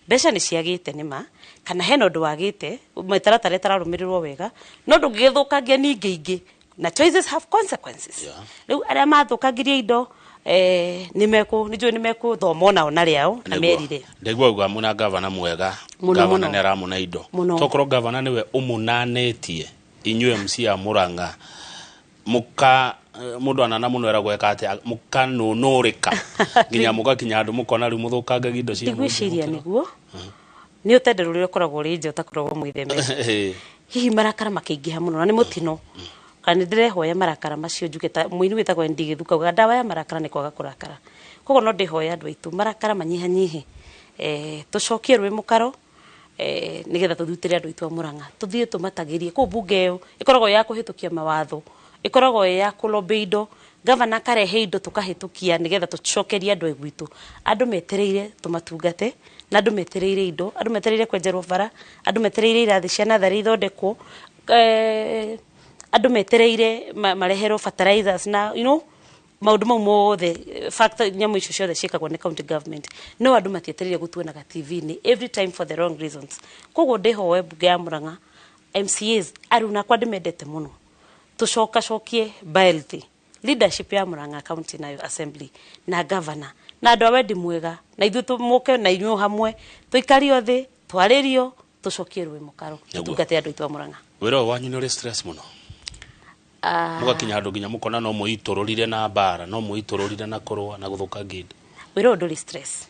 Mbeca nĩ ciagĩte nĩ ma, kana hena ũndũ wagĩte, mĩtaratara ĩtararũmĩrĩrwo wega, no ndũngĩgĩthũkangia ningĩ ingĩ, na choices have consequences. Rĩu arĩa mathũkangirie indo, nĩ njũĩ nĩ mekũthoma onao na rĩao na merire. Ndaigua uga mwĩna gavana mwega. Mũno, Gavana mũno. nĩ aramũna indo. Mũno. Tokorwo gavana nĩwe ũmũnanĩtie inyuĩ MC a Murang'a, muka mũndũ anana mũno eragwo eka atĩa, mũkanũnũrĩka nginya mũgakinya handũ mũkona rĩu mũthũkangagia indo cia mũingĩ? Ndigwĩciria nĩguo nĩ ũtendero ũrĩa ũkoragwo ũrĩ nja ũtakoragwo mwĩtheme. Hihi marakara makĩingĩha mũno, na nĩ mũtino, kana nĩ ndĩrehoya marakara macio njuge ta mũini wĩtagwo ND Gĩthuka augaga ndawa ya marakara nĩ kwaga kũrakara. Koguo no ndĩhoya andũ aitũ marakara manyihanyihe, tũcokie rwĩ mũkaro, nĩgetha tũthutĩre andũ aitũ a Murang'a, tũthiĩ tũmatagĩrie kũu mbunge ĩyo ĩkoragwo ya kũhĩtũkia mawatho, ĩkoragwo ĩ ya kũlobby indo, gavana akarehe indo tũkahĩtũkia, nĩgetha tũcokerie andũ gwitũ. Andũ metereire tũmatungate, na andũ metereire indo, andũ metereire kwenjerwo bara, andũ metereire irathi cia natharĩ ithondekwo, andũ metereire mareherwo fertilizers na maũndũ mau mothe. Fact, nyamũ icio ciothe ciĩkagwo nĩ county government, no andũ matietereire gũtuonaga TV-inĩ every time for the wrong reasons. Koguo ndĩhoe mbunge ya Murang'a, MCAs aruna akwa ndĩmendete mũno, tũcokacokie loyalty leadership ya Murang'a County nayo assembly na governor na andũ a wendi mwega, na ithuĩ tũmũke na inyuĩ hamwe, tũikario thĩ, twarĩrio, tũcokie rwĩ mũkaro, tũtungate andũ aitũ a Murang'a. Wĩra ũyũ wanyu nĩ ũrĩ stress mũno? Mũgakinya handũ nginya mũkona no mũitũrũrire na mbara, no mũitũrũrire na kũrũa na gũthũkangia indo? Wĩra ũyũ ndũrĩ stress,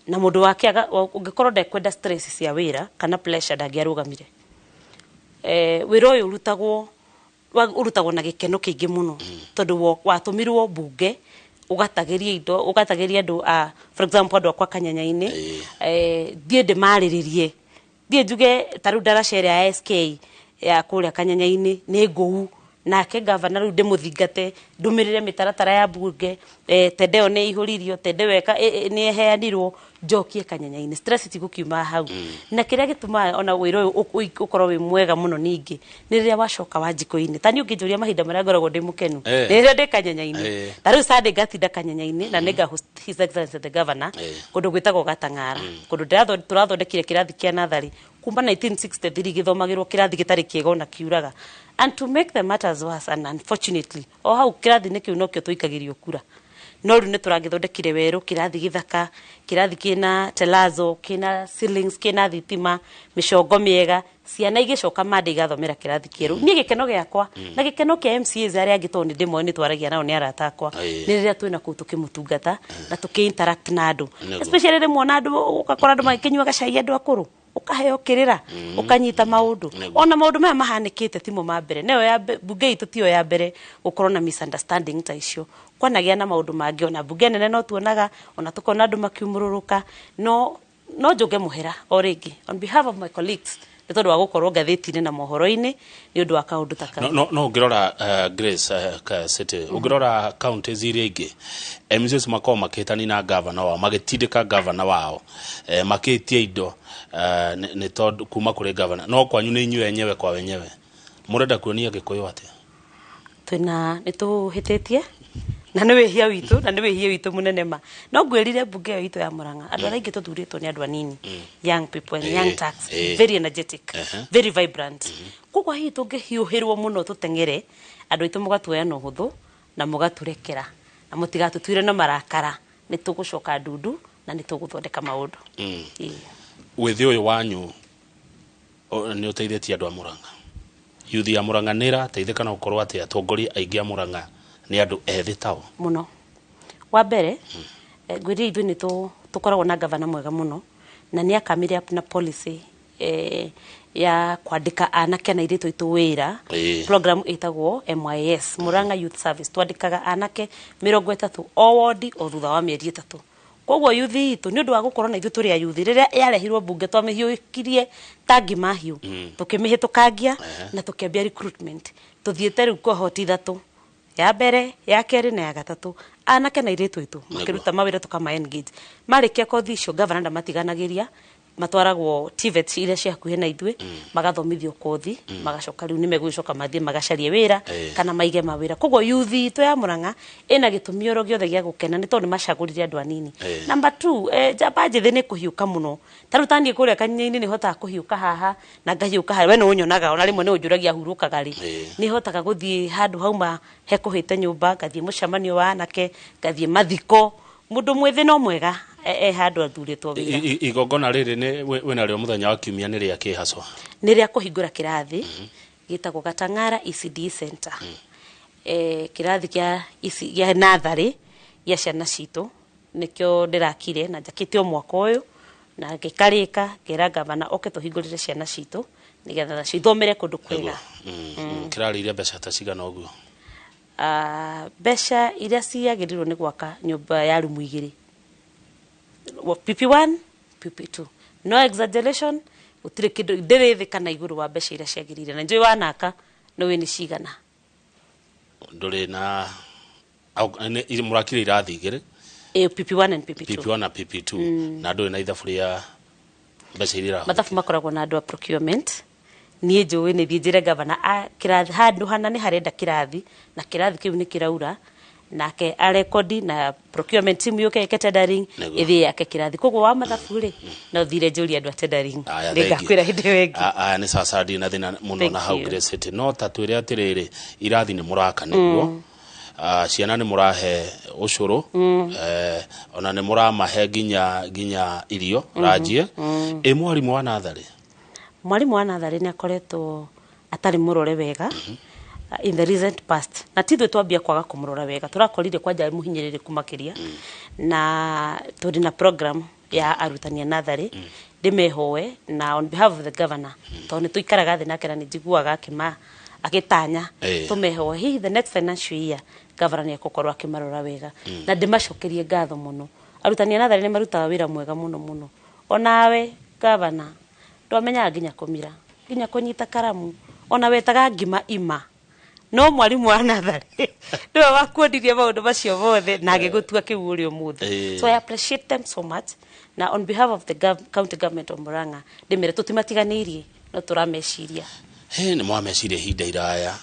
na mũndũ wake ũngĩkorwo ndekwenda stress cia wĩra kana pressure, ndangĩarũgamire. Wĩra ũyũ ũrutagwo na gĩkeno kĩingĩ mũno, tondũ watũmirwo mbunge ũgatagĩria indo, ũgatagĩria andũ a, for example, andũ akwa Kanyanya-inĩ, thiĩ ndĩmarĩrĩrie, thiĩ njuge ta rĩu ndaraca ĩrĩa ya SK ya kũrĩa Kanyanya-inĩ nĩ ngũu, nake gavana rĩu ndĩmũthingate, ndũmĩrĩre mĩtaratara ya mbunge, tende ĩyo nĩ ĩihũririo, tende ĩyo nĩ ĩheanirwo, njokie Kanyanya-inĩ. Stress itigũkiuma hau. Na kĩrĩa gĩtũmaga ona wĩra ũyũ ũkorwo wĩ mwega mũno ningĩ nĩ rĩrĩa wacoka Wanjikũ-inĩ. Ta niĩ ũngĩnjũria mahinda marĩa ngoragwo ndĩ mũkenu, nĩ rĩrĩa ndĩ Kanyanya-inĩ. Ta rĩu Sunday ngatinda Kanyanya-inĩ na nĩnga host His Excellency the Governor kũndũ gwĩtagwo Gatang'ara, kũndũ tũrathondekire kĩrathi kĩa natharĩ kuma 1963 gĩthomagĩrwo kĩrathi gĩtarĩ kĩega ona kiuraga. And to make the matters worse, and unfortunately, o hau kĩrathi-inĩ kĩu nokĩo tũikagĩrio kura, no rĩu nĩ tũragĩthondekire werũ, kĩrathi gĩthaka, kĩrathi kĩna telazo, kĩna ceilings, kĩna thitima, mĩcongo mĩega, ciana igĩcoka mande igathomera kĩrathi kĩerũ. Niĩ gĩkeno gĩakwa na gĩkeno kĩa MCAs arĩa angĩ, tondũ nĩ ndĩmoĩ, nĩ twaragia nao, nĩ arata akwa, nĩ rĩrĩa twĩna kũu tũkĩmũtungata na tũkĩ interact na andũ, especially rĩmwe ona andũ ũgakora andũ magĩkĩnyua gacai, andũ akũrũ. Ũkaheo kĩrĩra, ũkanyita maũndũ. Ona maũndũ maya mahanĩkĩte timo ma mbere, nayo ya bunge itũ tiyo ya mbere gũkorwo na misunderstanding ta icio. Kwanagĩa na maũndũ mangĩ, ona bunge nene no tuonaga, ona tũkona andũ makiumũrũrũka. No njũge mũhera o rĩngĩ on behalf of my colleagues, nĩ tondũ wa gũkorwo ngathĩti-inĩ na mohoro-inĩ nĩ ũndũ wa kaũndũ ta kau. No ũngĩrora, Grace City, ũngĩrora counties iria ingĩ, MCAs makoragwo makĩhĩtania na gavana wao, magĩtindĩka gavana wao, makĩtie indo nĩ tondũ kuma kũrĩ gavana, no kwanyu nĩ inyuĩ enyewe kwa wenyewe. Mũrenda kuonia Gĩkũyũ atĩa? Twĩna nĩ tũhĩtĩtie na nĩ wĩhia witũ, na nĩ wĩhia witũ mũnene ma. No ngwĩrire, mbunge ĩyo itũ ya Murang'a, andũ arĩa aingĩ tũthurĩtwo nĩ andũ anini, young people and young Turks, very energetic, very vibrant. Koguo hihi tũngĩhiũhĩrwo mũno tũteng'ere, andũ aitũ mũgatuoya na ũhũthũ na mũgatũrekera na mũtigatũtuire na marakara, nĩ tũgũcoka ndundu na nĩ tũgũthondeka maũndũ. Ĩĩ. Wĩthĩ ũyũ wanyu nĩ ũteithĩtie andũ a Murang'a? Yuthi ya Murang'a nĩ ĩrateithĩka na gũkorwo atĩ atongoria aingĩ a Murang'a nĩ andũ ethĩ tao? Mũno. Wa mbere, ngwĩrire ithuĩ nĩ tũkoragwo na gavana mwega mũno, na nĩ akamire up na policy ya kwandĩka anake na airĩtu aitũ wĩra. Program ĩtagwo MYS, Murang'a Youth Service. Twandĩkaga anake 30 o wodi o thutha wa mĩeri 3. Koguo yuthi itũ, nĩ ũndũ wa gũkorwo na ithuĩ tũrĩ a yuthi, rĩrĩa yarehirwo bunge twamĩhiũkirie ta ngima hiũ, tũkĩmĩhĩtũkangia na tũkĩambia recruitment. Tũthiĩte rĩu cohort ithatũ, ya mbere, ya kerĩ na ya gatatũ, anake na airĩtu aitũ makĩruta mawĩra, tũkama engage. Marĩkia kothi icio, gavana ndamatiganagĩria, matwaragwo TVET iria cia hakuhĩ na ithuĩ, magathomithio kothi, magacoka rĩu nĩmegũgĩcoka mathiĩ magacarie wĩra kana maige mawĩra. Koguo yuthi itũ ya Murang'a ĩna gĩtũmi oro gĩothe gĩa gũkena, nĩ tondũ nĩ macagũrire andũ anini. Number two, njamba njĩthĩ nĩ kũhiũka mũno. Ta rĩu taniĩ kũrĩa kanyinyainĩ nĩ hotaga kũhiũka haha na ngahiũka haha. We nĩ ũnyonaga, ona rĩmwe nĩ ũnjũragia hurũkaga rĩ. Nĩ hotaga gũthiĩ handũ hauma hekũhĩte nyũmba, ngathiĩ mũcemanio wa anake, ngathiĩ mathiko. Mũndũ mwĩthĩ no mwega e handũ athurĩtwo wĩra. Igongona rĩrĩ nĩ wĩnarĩo mũthenya wa kiumia nĩ rĩa kĩ haswa? Nĩ rĩa kũhingũra kĩrathi gĩtagwo Gatang'ara ECD Center, kĩrathi kĩa EC gĩa natharĩ gĩa ciana citũ. Nĩkĩo ndĩrakire na njakĩte o mwaka ũyũ na ngĩkarĩka, ngĩra gavana oke tũhingũrĩre ciana citũ nĩgetha nacio ithomere kũndũ kwega. Kĩrarĩire mbeca ta cigana ũguo? Mbeca iria ciagĩrĩirwo nĩ gwaka nyũmba ya rumu igĩrĩ, PP1, PP2, no exaggeration, gũtirĩ kĩndũ ndĩrĩ thĩ kana igũrũ wa mbeca iria ciagĩrĩire, na njũĩ wanaka no wĩ nĩ cigana. Ndũrĩ na mũrakire irathi igĩrĩ? PP1 and PP2. PP1 na PP2. Na ndũrĩ na ithabu rĩa mbeca iria irahũthĩka? Mathabu makoragwo na andũ a procurement. Niĩ njũĩ nĩ thiĩ njĩre gavana kĩrathi handũ hana nĩ harenda kĩrathi, na kĩrathi kĩu nĩ kĩraura, nake arekodi na procurement team yũke ĩke tendering. Ĩthiĩ yake kĩrathi. Koguo wa mathabu rĩ, no thire njũrie andũ a tendering. Aya, thank you. Nĩngakwĩra hĩndĩ ĩyo ĩngĩ. Aya, nĩ sasa ndirĩ na thĩna mũno. Thank Na hau you. Grace City, no ta twĩre atĩrĩrĩ, irathi nĩ mũraka nĩguo, ciana nĩ mũrahe ũcũrũ, ona nĩ mũramahe nginya irio ranjie. Ĩ mwarimũ wa natharĩ? Mwarimũ wa natharĩ nĩ akoretwo atarĩ mũrore wega in the recent past, na ti ithuĩ twambia kwaga kũmũrora wega, tũrakorire kwanja mũhinyĩrĩrĩku makĩria. Na tũrĩ na program ya arutani a natharĩ, ndĩmehoe na on behalf of the governor, tondũ nĩ tũikaraga thĩ nake na nĩ njiguaga akĩma agĩtanya, tũmehoe hihi the next financial year governor nĩ egũkorwo akĩmarora wega. Na ndĩmacokerie ngatho mũno, arutani a natharĩ nĩ marutaga wĩra mwega mũno mũno. Onawe governor ndwamenyaga nginya kũmira, nginya kũnyita karamu, ona wetaga ngima ima, no mwarimũ wa natharĩ nĩwe wakuonirie maũndũ macio mothe na agĩgũtua kĩu ũrĩ ũmũthĩ. So I appreciate them so much, na on behalf of the county government of Murang'a ndĩmere tũtimatiganĩirie, no tũrameciria. Hĩ, nĩ mwameciria ihinda iraya.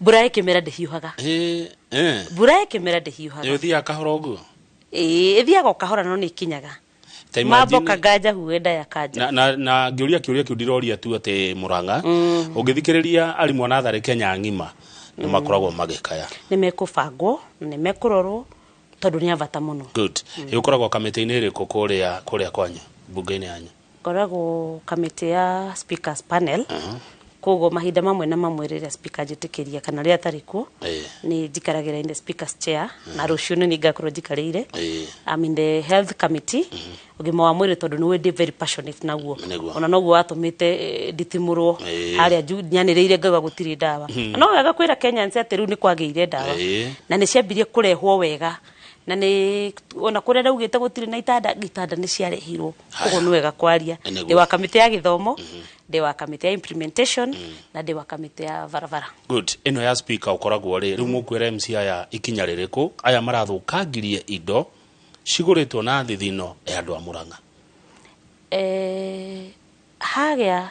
Mbura ĩkĩmera ndĩhiũhaga. Mbura ĩkĩmera ndĩhiũhaga. Nĩ ũthiaga kahora ũguo? Ĩĩ, ĩthiaga o kahora no nĩ ĩkinyaga. Ta mambo imagine- kanganja huenda ya kanja. Na ngĩũria kĩũria kĩu, ndiroria tu atĩ Murang'a. Ũngĩthikĩrĩria arimũ a natharĩ Kenya ng'ima, nĩ makoragwo magĩkaya. Nĩ mekũbangwo na nĩ mekũrorwo tondũ nĩ a bata mũno. Good. Ĩgũkoragwo kamĩtĩ-inĩ ĩrĩkũ kũrĩa kwanyu, mbunge-inĩ yanyu? Ngoragwo kamĩtĩ ya speakers panel. Koguo mahinda mamwe na mamwe rĩrĩa speaker njĩtĩkĩria kana rĩrĩa atarĩ kuo, nĩ njikaragĩra in the speaker's chair, na rũciũ nĩ ngakorwo njikarĩire. I'm in the health committee, ũgima wa mwĩrĩ, tondũ nĩwe ndĩ very passionate naguo. Ona noguo watũmĩte nditimũrwo harĩa nyanĩrĩire ngauga gũtirĩ ndawa. Na no wega kwĩra Kenyans atĩ rĩu nĩ kwagĩire ndawa na nĩ ciambirie kũrehwo wega, na nĩ ona kũrĩa ndaugĩte gũtirĩ na itanda, itanda nĩ ciarehirwo. Koguo nĩ wega kwaria. Ndĩ wa kamĩtĩ ya gĩthomo, ndĩ wa kamĩtĩ ya implementation, na ndĩ wa kamĩtĩ ya barabara. Good. Ĩno ya speaker ũkoragwo rĩ, rĩu mũkwĩra MC aya ikinya rĩrĩkũ aya marathũkangirie indo cigũrĩtwo na thithino ya andũ a Murang'a? Hagĩa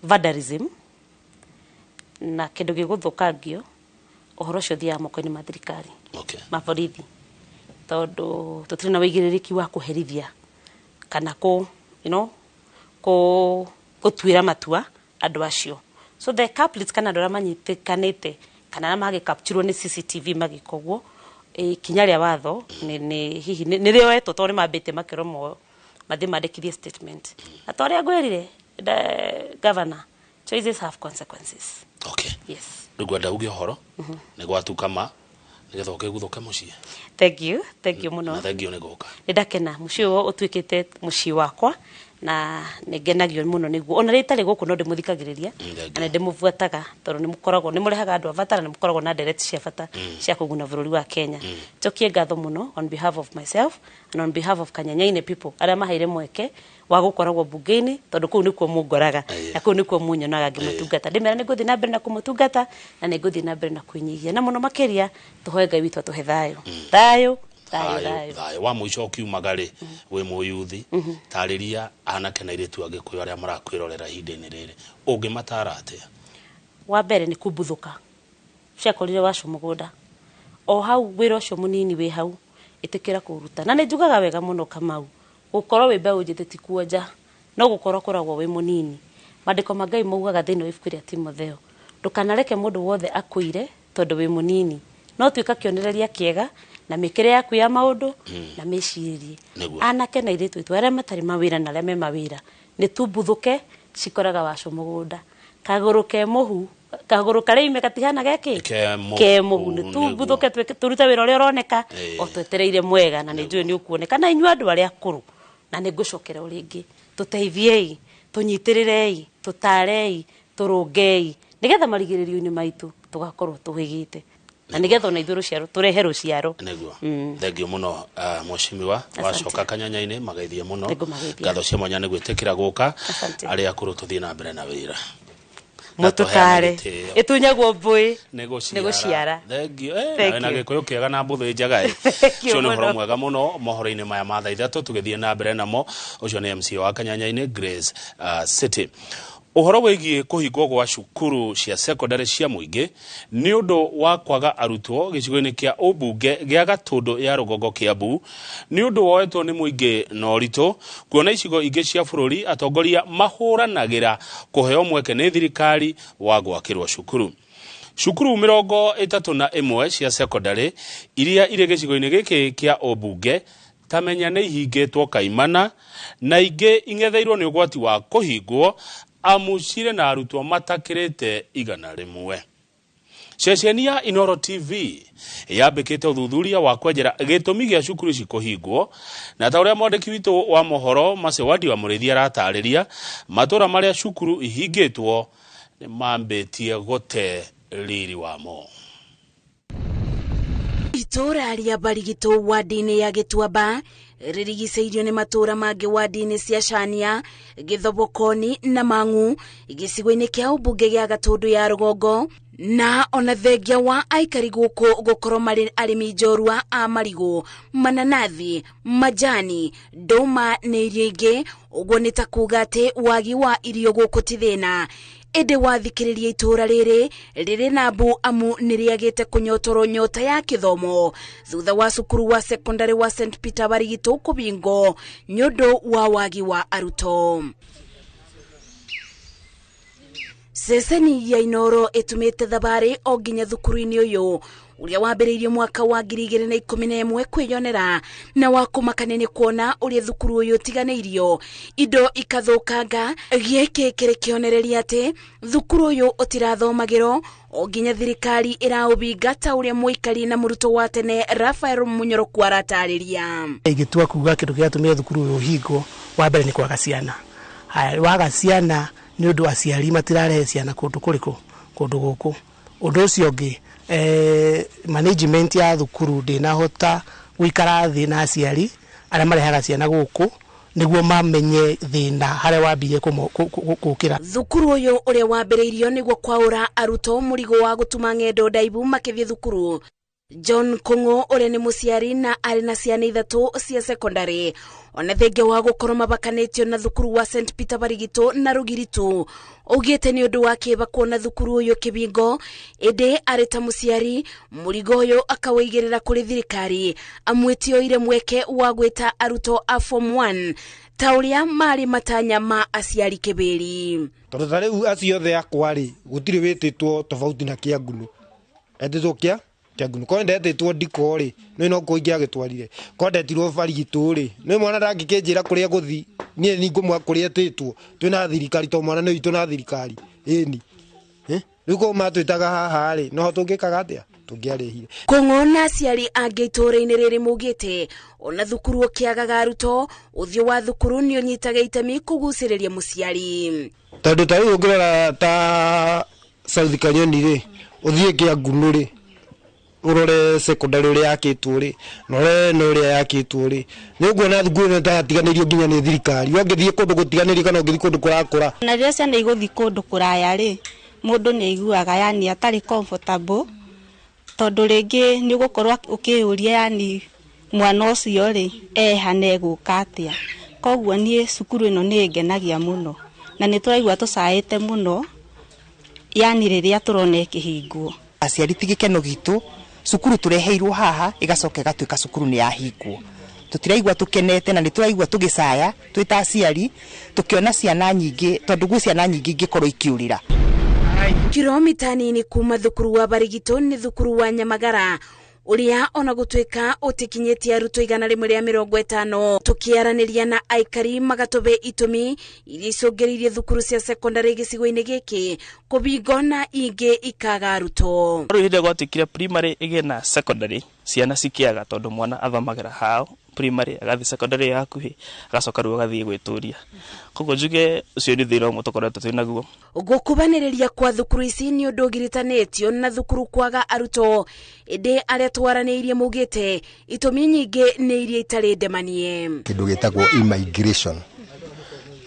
vandalism na kĩndũ gĩgũthũkangio, ũhoro ũcio ũthiaga moko-inĩ ma thirikari, ma borithi, tondũ tũtirĩ na wĩigĩrĩrĩki wa kũherithia kana kũ you know, kũ gũtuĩra matua andũ acio. So the culprits, kana andũ arĩa manyitĩkanĩte kana arĩa magĩkapturwo nĩ CCTV magĩka ũguo, ikinya rĩa watho nĩ hihi nĩ rĩoetwo, tondũ nĩ mambĩte makĩrwo mathiĩ mandĩkithie statement. Na ta ũrĩa ngwĩrire, governor, choices have consequences. Yes. Rĩu ngwenda uge ũhoro nĩ gwatuka ma nĩgetha ũkĩguthũke mũciĩ. Thank you, thank you mũno. Na thank you nĩ gũka. Nĩ ndakena, mũciĩ ũyũ ũtuĩkĩte mũciĩ wakwa na nĩ ngenagio mũno nĩguo. Ona rĩrĩa itarĩ gũkũ no ndĩmũthikagĩrĩria na nĩ ndĩmũbuataga, tondũ nĩ mũkoragwo nĩ mũrehaga andũ a bata na nĩ mũkoragwo na ndereti cia bata cia kũguna bũrũri wa Kenya. Njokie ngatho mũno on behalf of myself and on behalf of Kanyanyaine people arĩa maheire mweke wa gũkoragwo bunge-inĩ, tondũ kũu nĩkuo mũngoraga na kũu nĩkuo munyonaga ngĩmũtungata. Ndĩmera nĩ ngũthiĩ na mbere na kũmũtungata na nĩ ngũthiĩ na mbere na kwĩnyihia, na mũno makĩria tũhoe Ngai witũ atũhe thayũ, thayũ, thayũ, thayũ. Thayũ wa mũico ũkiumaga rĩ, wĩ mũyuthi, tarĩria anake na airĩtu a Gĩkũyũ arĩa marakwĩrorera ihinda-inĩ rĩrĩ, ũngĩmatara atĩa? Wa mbere nĩ kumbuthũka ciakorire wacu mũgũnda o hau, wĩra ũcio mũnini wĩ hau, ĩtĩkĩra kũruta. Na nĩ njugaga wega mũno, Kamau, gũkorwo wĩ mbeũ njĩthĩ ti kuonja, no gũkorwo koragwo wĩ mũnini. Maandĩko ma Ngai maugaga thĩinĩ wa ibuku rĩa Timotheo, ndũkanareke mũndũ wothe akũire tondũ wĩ mũnini, no tuĩka kĩonereria kĩega na mĩkĩre yaku ya maũndũ na mĩcirie. Anake na airĩtu aitũ arĩa matarĩ mawĩra na arĩa me mawĩra, nĩ tumbuthũke, cikoraga wacu mũgũnda. Kagũrũ ke mũhu, kagũrũ karĩa ime katihana geki Ke ke mũhu. Nĩ tumbuthũke, tũrute wĩra ũrĩa ũroneka o twetereire mwega, na nĩ njũĩ nĩ ũkuoneka. Na inyuĩ andũ arĩa akũrũ, na nĩ ngũcokera o rĩngĩ, tũteithiei, tũnyitĩrĩrei, tũtarei, tũrũngei, nĩgetha marigĩrĩrio-inĩ maitũ tũgakorwo tũhĩgĩte, na nĩgetha ona ithuĩ rũciaro tũrehe rũciaro. Nĩguo. Thengiũ mũno, mheshimiwa. Asante. Wacoka Kanyanya-inĩ, mageithie mũno. Nĩngũmageithia. Ngatho cia mwanya nĩ gwĩtĩkĩra gũka. Asante. Arĩa akũrũ, tũthiĩ na mbere na wĩra. Na tũheane Mũtũtare. gĩtĩo. Ĩtunyagwo mbũĩ nĩ nĩ gũciara. Thengiũ. Thank Nawe na you. Gĩkũyũ kĩega na mbũthĩ njega ĩ. Thank you Ũcio nĩ ũhoro mũno. mwega mũno mohoro-inĩ maya ma thaa 3 tũgĩthiĩ na mbere namo. Ũcio nĩ MC wa Kanyanya-inĩ, Grace City. Ũhoro wĩgiĩ kũhingwo gwa cukuru cia secondary cia mũingĩ nĩ ũndũ wa kwaga arutwo gĩcigo-inĩ kĩa ũmbunge gĩa Gatũndũ ya Rũgongo, Kĩambu, nĩ ũndũ woetwo nĩ mũingĩ na ũritũ, kuona icigo ingĩ cia bũrũri atongoria mahũranagĩra kũheo mweke nĩ thirikari wa gwakĩrwo cukuru. Cukuru 31 cia secondary iria irĩ gĩcigo-inĩ gĩkĩ kĩa ũmbunge, tamenya nĩ ihingĩtwo kaimana, na ingĩ ing'etheirwo nĩ ũgwati wa kũhingwo amu cirĩ na arutwo matakĩrĩte 100. Ceceni ya Inoro TV yambĩkĩte ũthuthuria wa kwenjera gĩtũmi gĩa cukuru ici kũhingwo, na ta ũrĩa mwandĩki witũ wa mohoro Macewadi wa Mũrĩithi aratarĩria, matũra marĩa cukuru ihingĩtwo nĩ mambĩtie gũte riri wamo. Itũra rĩa Barigitũ wadi-inĩ ya Gĩtuamba rĩrigicĩirio nĩ matũra mangĩ wadi-inĩ cia Cania, Gĩthobokoni na Mang'u gĩcigo-inĩ kĩa ũmbunge gĩa Gatũndũ ya Rũgongo, na ona thengia wa aikari gũkũ gũkorwo marĩ arĩmi njorua a marigũ, mananathi, majani, ndũma na irio ingĩ, ũguo nĩ ta kuga atĩ wagi wa irio gũkũ ti thĩna. Ĩndĩ wathikĩrĩria, itũra rĩrĩ rĩrĩ na mbu amu nĩ rĩagĩte kũnyotorwo nyota ya kĩthomo thutha wa cukuru wa sekondari wa St Peter Barigitũ kũbingwo nĩ ũndũ wa wagi wa arutwo. Ceceni ya Inoro ĩtumĩte thabarĩ o nginya thukuru-inĩ ũyũ Ũrĩa wambĩrĩirio mwaka wa 2011 kwĩyonera na wa kũmakania nĩ kuona ũrĩa thukuru ũyũ ũtiganĩirio indo ikathũkanga. Gĩkĩ kĩrĩ kĩonereria atĩ thukuru ũyũ ũtirathomagĩrwo o nginya thirikari ĩraũbinga ta ũrĩa mũikari na mũrutwo wa tene Rafael Munyoroku aratarĩria. Ingĩtua kuga kĩndũ kĩratũmire thukuru ũyũ ũhingwo, wa mbere nĩ kwaga ciana. Haya, waga ciana nĩ ũndũ aciari matirarehe ciana kũndũ kũrĩkũ, kũndũ gũkũ. Ũndũ ũcio ũngĩ, management ya thukuru ndĩnahota gũikara thĩ na aciari arĩa marehaga ciana gũkũ nĩguo mamenye thĩna harĩa wambire gũkĩra. Thukuru ũyũ ũrĩa wambĩrĩirio nĩguo kwaũra arutwo mũrigo wa gũtuma ng'endo ndaibu makĩthiĩ thukuru. John Kung'u ũrĩa nĩ mũciari na arĩ na ciana 3 cia sekondari, ona thengia wa gũkorwo mabakanĩtio na thukuru wa St Peter Barigito na Rugiritu, augĩte nĩ ũndũ wa kĩeba kuona thukuru ũyũ kĩbingo, ĩndĩ arĩ ta mũciari mũrigo ũyũ akawĩigĩrĩra kũrĩ thirikari amwĩtioire mweke wa gwĩta arutwo a form 1 ta ũrĩa marĩ matanya ma aciari kĩbĩri. Tondũ ta rĩu acio othe akwa rĩ, gũtirĩ wĩtĩtwo tofauti na Kĩangunu, etĩtwo kĩa Kĩangunu. Korwo ndetĩtwo Ndiko rĩ, nĩ no kũ ingĩagĩtwarire. Korwo ndetirwo Barigitũ rĩ, nĩ mwana ndangĩkĩnjĩra kũrĩa gũthi, niĩ nĩ ngũmwa kũrĩa etĩtwo. Twĩna thirikari to mwana nĩ witũ na thirikari. Ĩni. Rĩu korwo matwĩtaga haha rĩ, noho tũngĩkaga atĩa? Tũngĩarĩhire. Kũng'o na aciari angĩ itũũra-inĩ rĩrĩ maugĩte ona thukuru ũkĩagaga arutwo, ũthiũ wa thukuru nĩ ũnyitaga itemi kũgucĩrĩria mũciari. Tondũ ta rĩu ũngĩrora ta South Kanyoni rĩ, ũthiĩ Kĩangunu rĩ, urore secondary ũrĩa yakĩtwo rĩ, na ũrore na ũrĩa yakĩtwo rĩ, nĩ ũkuona thukuru ĩno ta yatiganĩirio nginya nĩ thirikari. Ũngĩthiĩ kũndũ gũtiganĩrio kana ũngĩthiĩ kũndũ kũrakũra. Na rĩrĩa ciana igũthiĩ kũndũ kũraya rĩ, mũndũ nĩ aiguaga yani atarĩ comfortable, tondũ rĩngĩ nĩ ũgũkorwo ũkĩyũria yani mwana ũcio rĩ, eha na egũka atĩa. Koguo niĩ cukuru ĩno nĩ ĩngenagia mũno, na nĩ tũraigua tũcaĩte mũno yani rĩrĩa tũrona ĩkĩhingwo. Aciari ti gĩkeno gitũ, cukuru tũreheirwo haha ĩgacoka ĩgatuĩka cukuru nĩ yahingwo. Tũtiraigua tũkenete na nĩ tũraigua tũgĩcaya twĩ ta aciari tũkĩona ciana nyingĩ, tondũ gwĩ ciana nyingĩ ingĩkorwo ikĩũrĩra. Kilomita nini kuma thukuru wa Barigito nĩ thukuru wa Nyamagara ũrĩa ona gũtuĩka ũtikinyĩtie arutwo 150. Tũkĩaranĩria na aikari magatũbe itũmi iria icũngĩrĩirie thukuru cia sekondari gĩcigo-inĩ gĩkĩ kũbingwo na ingĩ ikaga arutwo. Rĩu hĩndĩ ĩrĩa gwatuĩkire primary ĩgĩe na secondary, ciana cikĩaga tondũ mwana athomagĩra hao primary agathiĩ secondary ya hakuhĩ agacoka rĩu agathiĩ gwĩtũria. Koguo njuge ũcio nĩ thĩna ũmwe tũkoretwo twĩ naguo. Gũkubanĩrĩria kwa thukuru ici nĩ ũndũ ũgiritanĩtio na thukuru kwaga arutwo, ĩndĩ arĩa twaranĩirie maugĩte itũmi nyingĩ nĩ iria itarĩ ndemanie. Kĩndũ gĩtagwo immigration.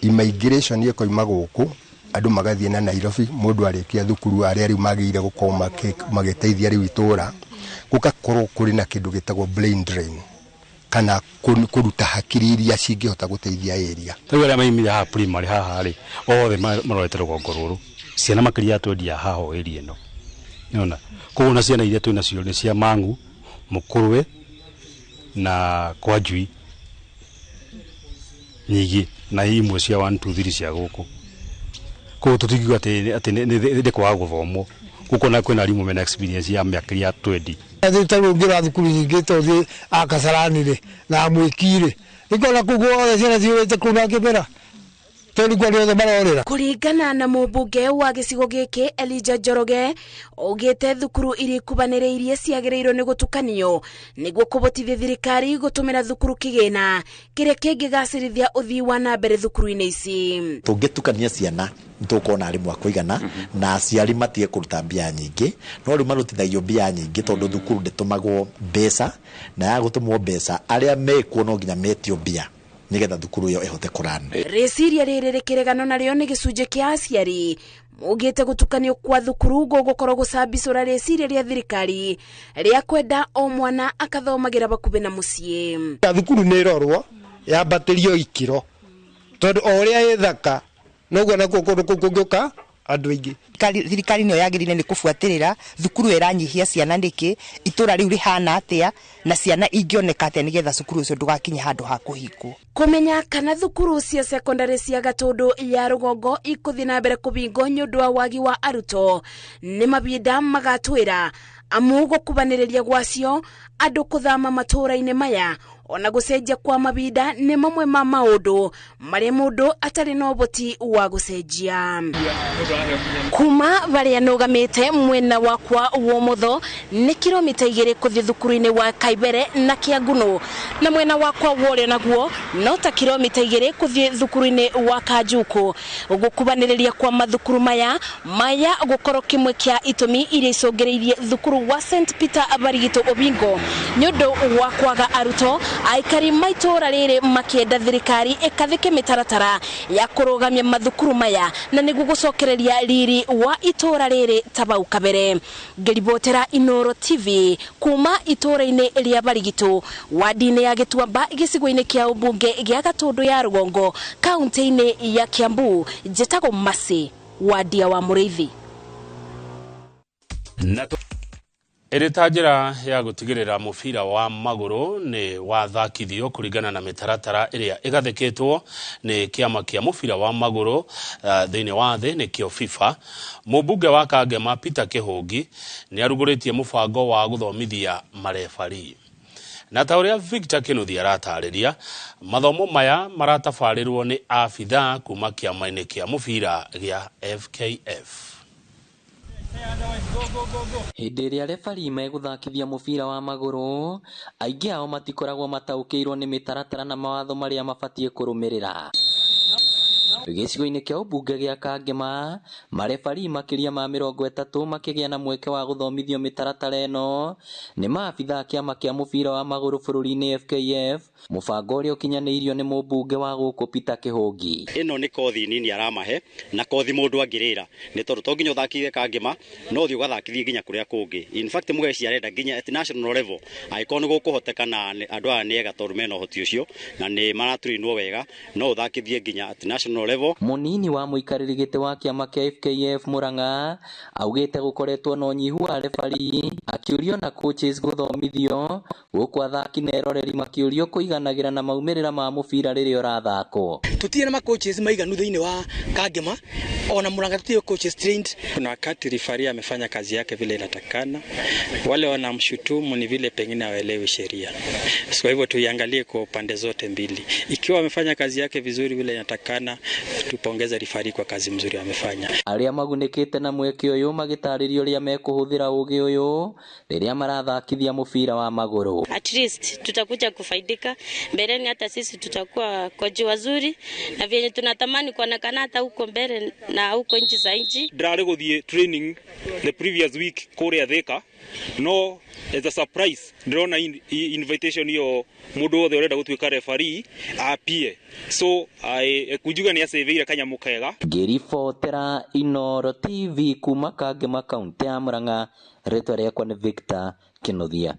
Immigration ĩkoima gũkũ andũ magathiĩ na Nairobi, mũndũ arĩkia thukuru arĩa rĩu magĩrĩire gũkorwo magĩteithia rĩu itũũra, gũgakorwo kũrĩ na kĩndũ gĩtagwo brain drain kana kũruta hakiri iria cingĩhota gũteithia area. Rĩu arĩa maimire haha primary haha rĩ, othe marorete rũgongo rũrũ, ciana makĩria ya twendia haha o area ĩno. Nĩwona? Koguo na ciana iria twĩnacio nĩ cia Mang'u, Mũkũrwe na kwa Njui nyingĩ, na imwe cia 1 2 3 cia gũkũ. Koguo tũtingiuga atĩ nĩ kwaga gũthomwo. Gũkũ na kwĩna arimũ mena experience ya mĩaka ya 20. Ta rĩu ũngĩrora thukuru nyingĩ ta ũthiĩ a Kasarani rĩ na Mwĩki rĩ, nĩngona kũu guothe ciana ciũrĩte kũu na kĩmera, tondũ nĩkuo andũ othe marorĩra. Kũringana na mũmbunge wa gĩcigo gĩkĩ Elijah Njoroge, augĩte thukuru iria ikubanĩrĩirie ciagĩrĩirwo nĩ gũtukanio nĩguo kũbotithia thirikari gũtũmĩra thukuru kĩgĩna kĩrĩa kĩngĩgacĩrithia ũthii wa na mbere thukuru-inĩ ici. Tũngĩtukania ciana nĩtũkuona arimũ a kũigana na aciari matige kũruta mbia nyingĩ, no rĩu marutithagio mbia nyingĩ tondũ thukuru ndĩtũmagwo mbeca, na ya gũtũmwo mbeca arĩa mekuo no nginya metio mbia nĩgetha thukuru ĩyo ĩhote kũrana. Rĩciria rĩrĩ rĩkĩregano narĩo nĩ gĩcunjĩ kĩa aciari maugĩte gũtukanio kwa thukuru gũgũkorwo gũcambicũra rĩciria rĩa thirikari rĩa kwenda o mwana akathomagĩra bakuhĩ na mũciĩ. Thukuru nĩ ĩrorwo yambatĩrio ikĩro tondũ o ũrĩa ĩthaka noguo nakuo kũndũ kũu kũngĩũka andũ aingĩ. Thirikari nĩyo yagĩrĩire nĩ kũbuatĩrĩra thukuru ĩranyihia ciana nĩkĩ, itũra rĩu rĩhana atĩa, na ciana ingĩoneka atĩa nĩgetha cukuru ũcio ndũgakinye handũ ha kũhingwo. Kũmenya kana thukuru cia sekondari cia Gatũndũ ya rũgongo ikũthiĩ na mbere kũbingwo nĩ ũndũ wa wagi wa arutwo nĩ mabinda magatwĩra. Amu gũkubanĩrĩria gwacio andũ kũthama matũũra-inĩ maya ona gũcenjia kwa mabinda nĩ mamwe ma maũndũ marĩa mũndũ atarĩ na ũhoti wa gũcenjia. Kuma barĩa nũgamĩte mwena wakwa wa ũmotho nĩ kilomita 2 kũthiĩ thukuru-inĩ wa Kaibere na Kĩangunũ, na mwena wakwa wa ũrĩo naguo no ta kilomita 2 kũthiĩ thukuru-inĩ wa Kanjukũ. Gũkubanĩrĩria kwa mathukuru maya gũkorwo kĩmwe kĩa itũmi iria icũngĩrĩirie thukuru wa St Peter Barigito Obingo nĩ ũndũ wa kwaga arutwo. Aikari maitũra rĩrĩ makĩenda thirikari ĩkathĩke mĩtaratara ya kũrũgamia mathukuru maya na nĩguo gũcokereria riri wa itũra rĩrĩ ta bau kabere. Ngĩribotera Inooro TV kuma itũra-inĩ rĩa Barigito, wadi-inĩ ya Gĩtuamba, gĩcigo-inĩ kĩa ũmbunge gĩa Gatũndũ ya Rũgongo, kaunti-inĩ ya Kiambu, njĩtagwo Mercy Wandia wa Mũrĩithi. Ĩrĩ ta njĩra ya gũtigĩrĩra mũbira wa magũrũ nĩ wathakithio kũringana na mĩtaratara ĩrĩa ĩgathĩkĩtwo nĩ kĩama kĩa mũbira wa magũrũ thĩinĩ wa thĩ nĩkĩo FIFA. Mũmbunge wa Kangema Peter Kĩhũngi nĩ arugũrĩtie mũbango wa gũthomithia marebari. Na ta ũrĩa Victor Kĩnuthia aratarĩria, mathomo maya maratabarĩrwo nĩ abithaa kuma kĩama-inĩ kĩa mũbira gĩa FKF. Hĩndĩ ĩrĩa refari megũthakithia mũbira wa magũrũ, aingĩ ao matikoragwo mataũkĩirwo nĩ mĩtaratara na mawatho marĩa mabatiĩ kũrũmĩrĩra. Gĩcigo-inĩ kĩa ũmbunge gĩa Kangema, marebari makĩria ma 30 makĩgĩa na mweke wa gũthomithio mĩtaratara ĩno nĩ maabithaa kĩama kĩa mũbira wa magũrũ bũrũri-inĩ FKF, mũbango ũrĩa ũkinyanĩirio nĩ mũmbunge wa gũkũ Peter Kĩhũngi. Ĩno nĩ kothi nini aramahe na kothi mũndũ angĩrĩra, nĩ tondũ to nginya ũthakithie Kangema, no ũthiĩ ũgathakithie nginya kũrĩa kũngĩ. In fact Mũgeci arenda nginya at national level, angĩkorwo nĩ gũkũhoteka na andũ aya nĩ ega tondũ mena ũhoti ũcio na nĩ maratrainwo wega, no ũthakithie nginya at national level. Mũnini wa mũikarĩri gĩtĩ wa kĩama kĩa FKF Murang'a augĩte gũkoretwo na ũnyihu wa refari, akĩũrio na coaches gũthomithio, gũkũ athaki na eroreri makĩũrio kũiganagĩra na maumĩrĩra ma mũbira rĩrĩa ũrathakwo. Tũtirĩ na ma-coaches maiganu thĩinĩ wa Kangema, ona Murang'a tũtirĩ coaches trained. Kuna wakati refari amefanya kazi yake vile inatakana, wale wanamshutumu ni vile pengine hawaelewi sheria. So kwa hivyo tuiangalie kwa pande zote mbili. Ikiwa amefanya kazi yake vizuri vile inatakana, tupongeze rifari kwa kazi mzuri amefanya. Arĩa magunĩkĩte na mweke ũyũ magĩtarĩrio ũrĩa mekũhũthĩra ũgĩ ũyũ rĩrĩa marathakithia mũbira wa magũrũ. At least tutakuja kufaidika mbeleni, hata sisi tutakuwa koji wazuri na vyenye tunatamani kuonekana hata huko mbele na huko nchi za nchi. Ndĩrarĩ gũthiĩ training the previous week kũrĩa Thika, no as a surprise ndĩrona invitation iyo mũndũ wothe ũrenda gũtuĩka referee apie, so kunjuga nĩ aceveire kanyamũ kega. Ngĩribotera Inooro TV kuma Kangema kaunti ya Murang'a, rĩtwa rĩakwa nĩ Victor Kĩnuthia.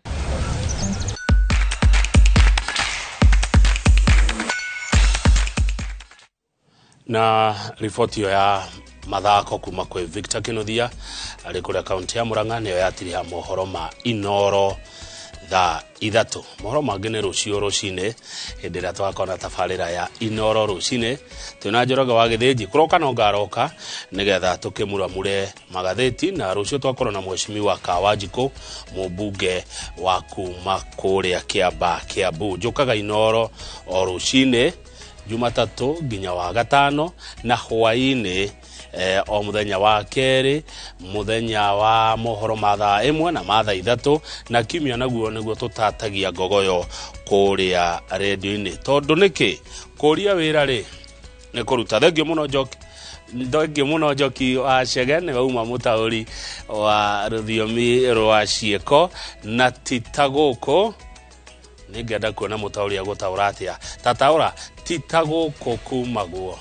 Na riboti ĩyo ya mathako kuma kwĩ Victor Kĩnuthia arĩ kũrĩa kaunti ya Murang'a nĩyo yatiriha mohoro ma Inooro thaa 3. Mohoro mangĩ nĩ rũciũ rũcinĩ hĩndĩ ĩrĩa tũgakorwo na tabarĩra ya Inooro rũcinĩ. Twĩna Njoroge wa Gĩthĩnji kũroka no ngaroka nĩgetha tũkĩmuramure magathĩti, na rũciũ twakorwo na mheshimiwa Kawanjikũ mũmbunge wa kuma kũrĩa Kĩamba Kĩambu. Njũkaga Inooro o rũcinĩ Jumatatũ nginya wa gatano na hwaĩ-inĩ o mũthenya wa kerĩ, mũthenya wa mohoro ma thaa 1 na ma thaa 3, na kiumia naguo nĩguo tũtatagia ngogoyo kũrĩa redio-inĩ. Tondũ nĩkĩ kũria wĩra rĩ nĩ kũruta. Thengio mũno Njoki, thengio mũno Njoki wa Chege, nĩwe uma mũtaũri wa rũthiomi rwa ciĩko, na ti ta gũkũ nĩngĩenda kuona mũtaũri agũtaũra atĩa. Tataũra ti ta gũkũ kumagwo.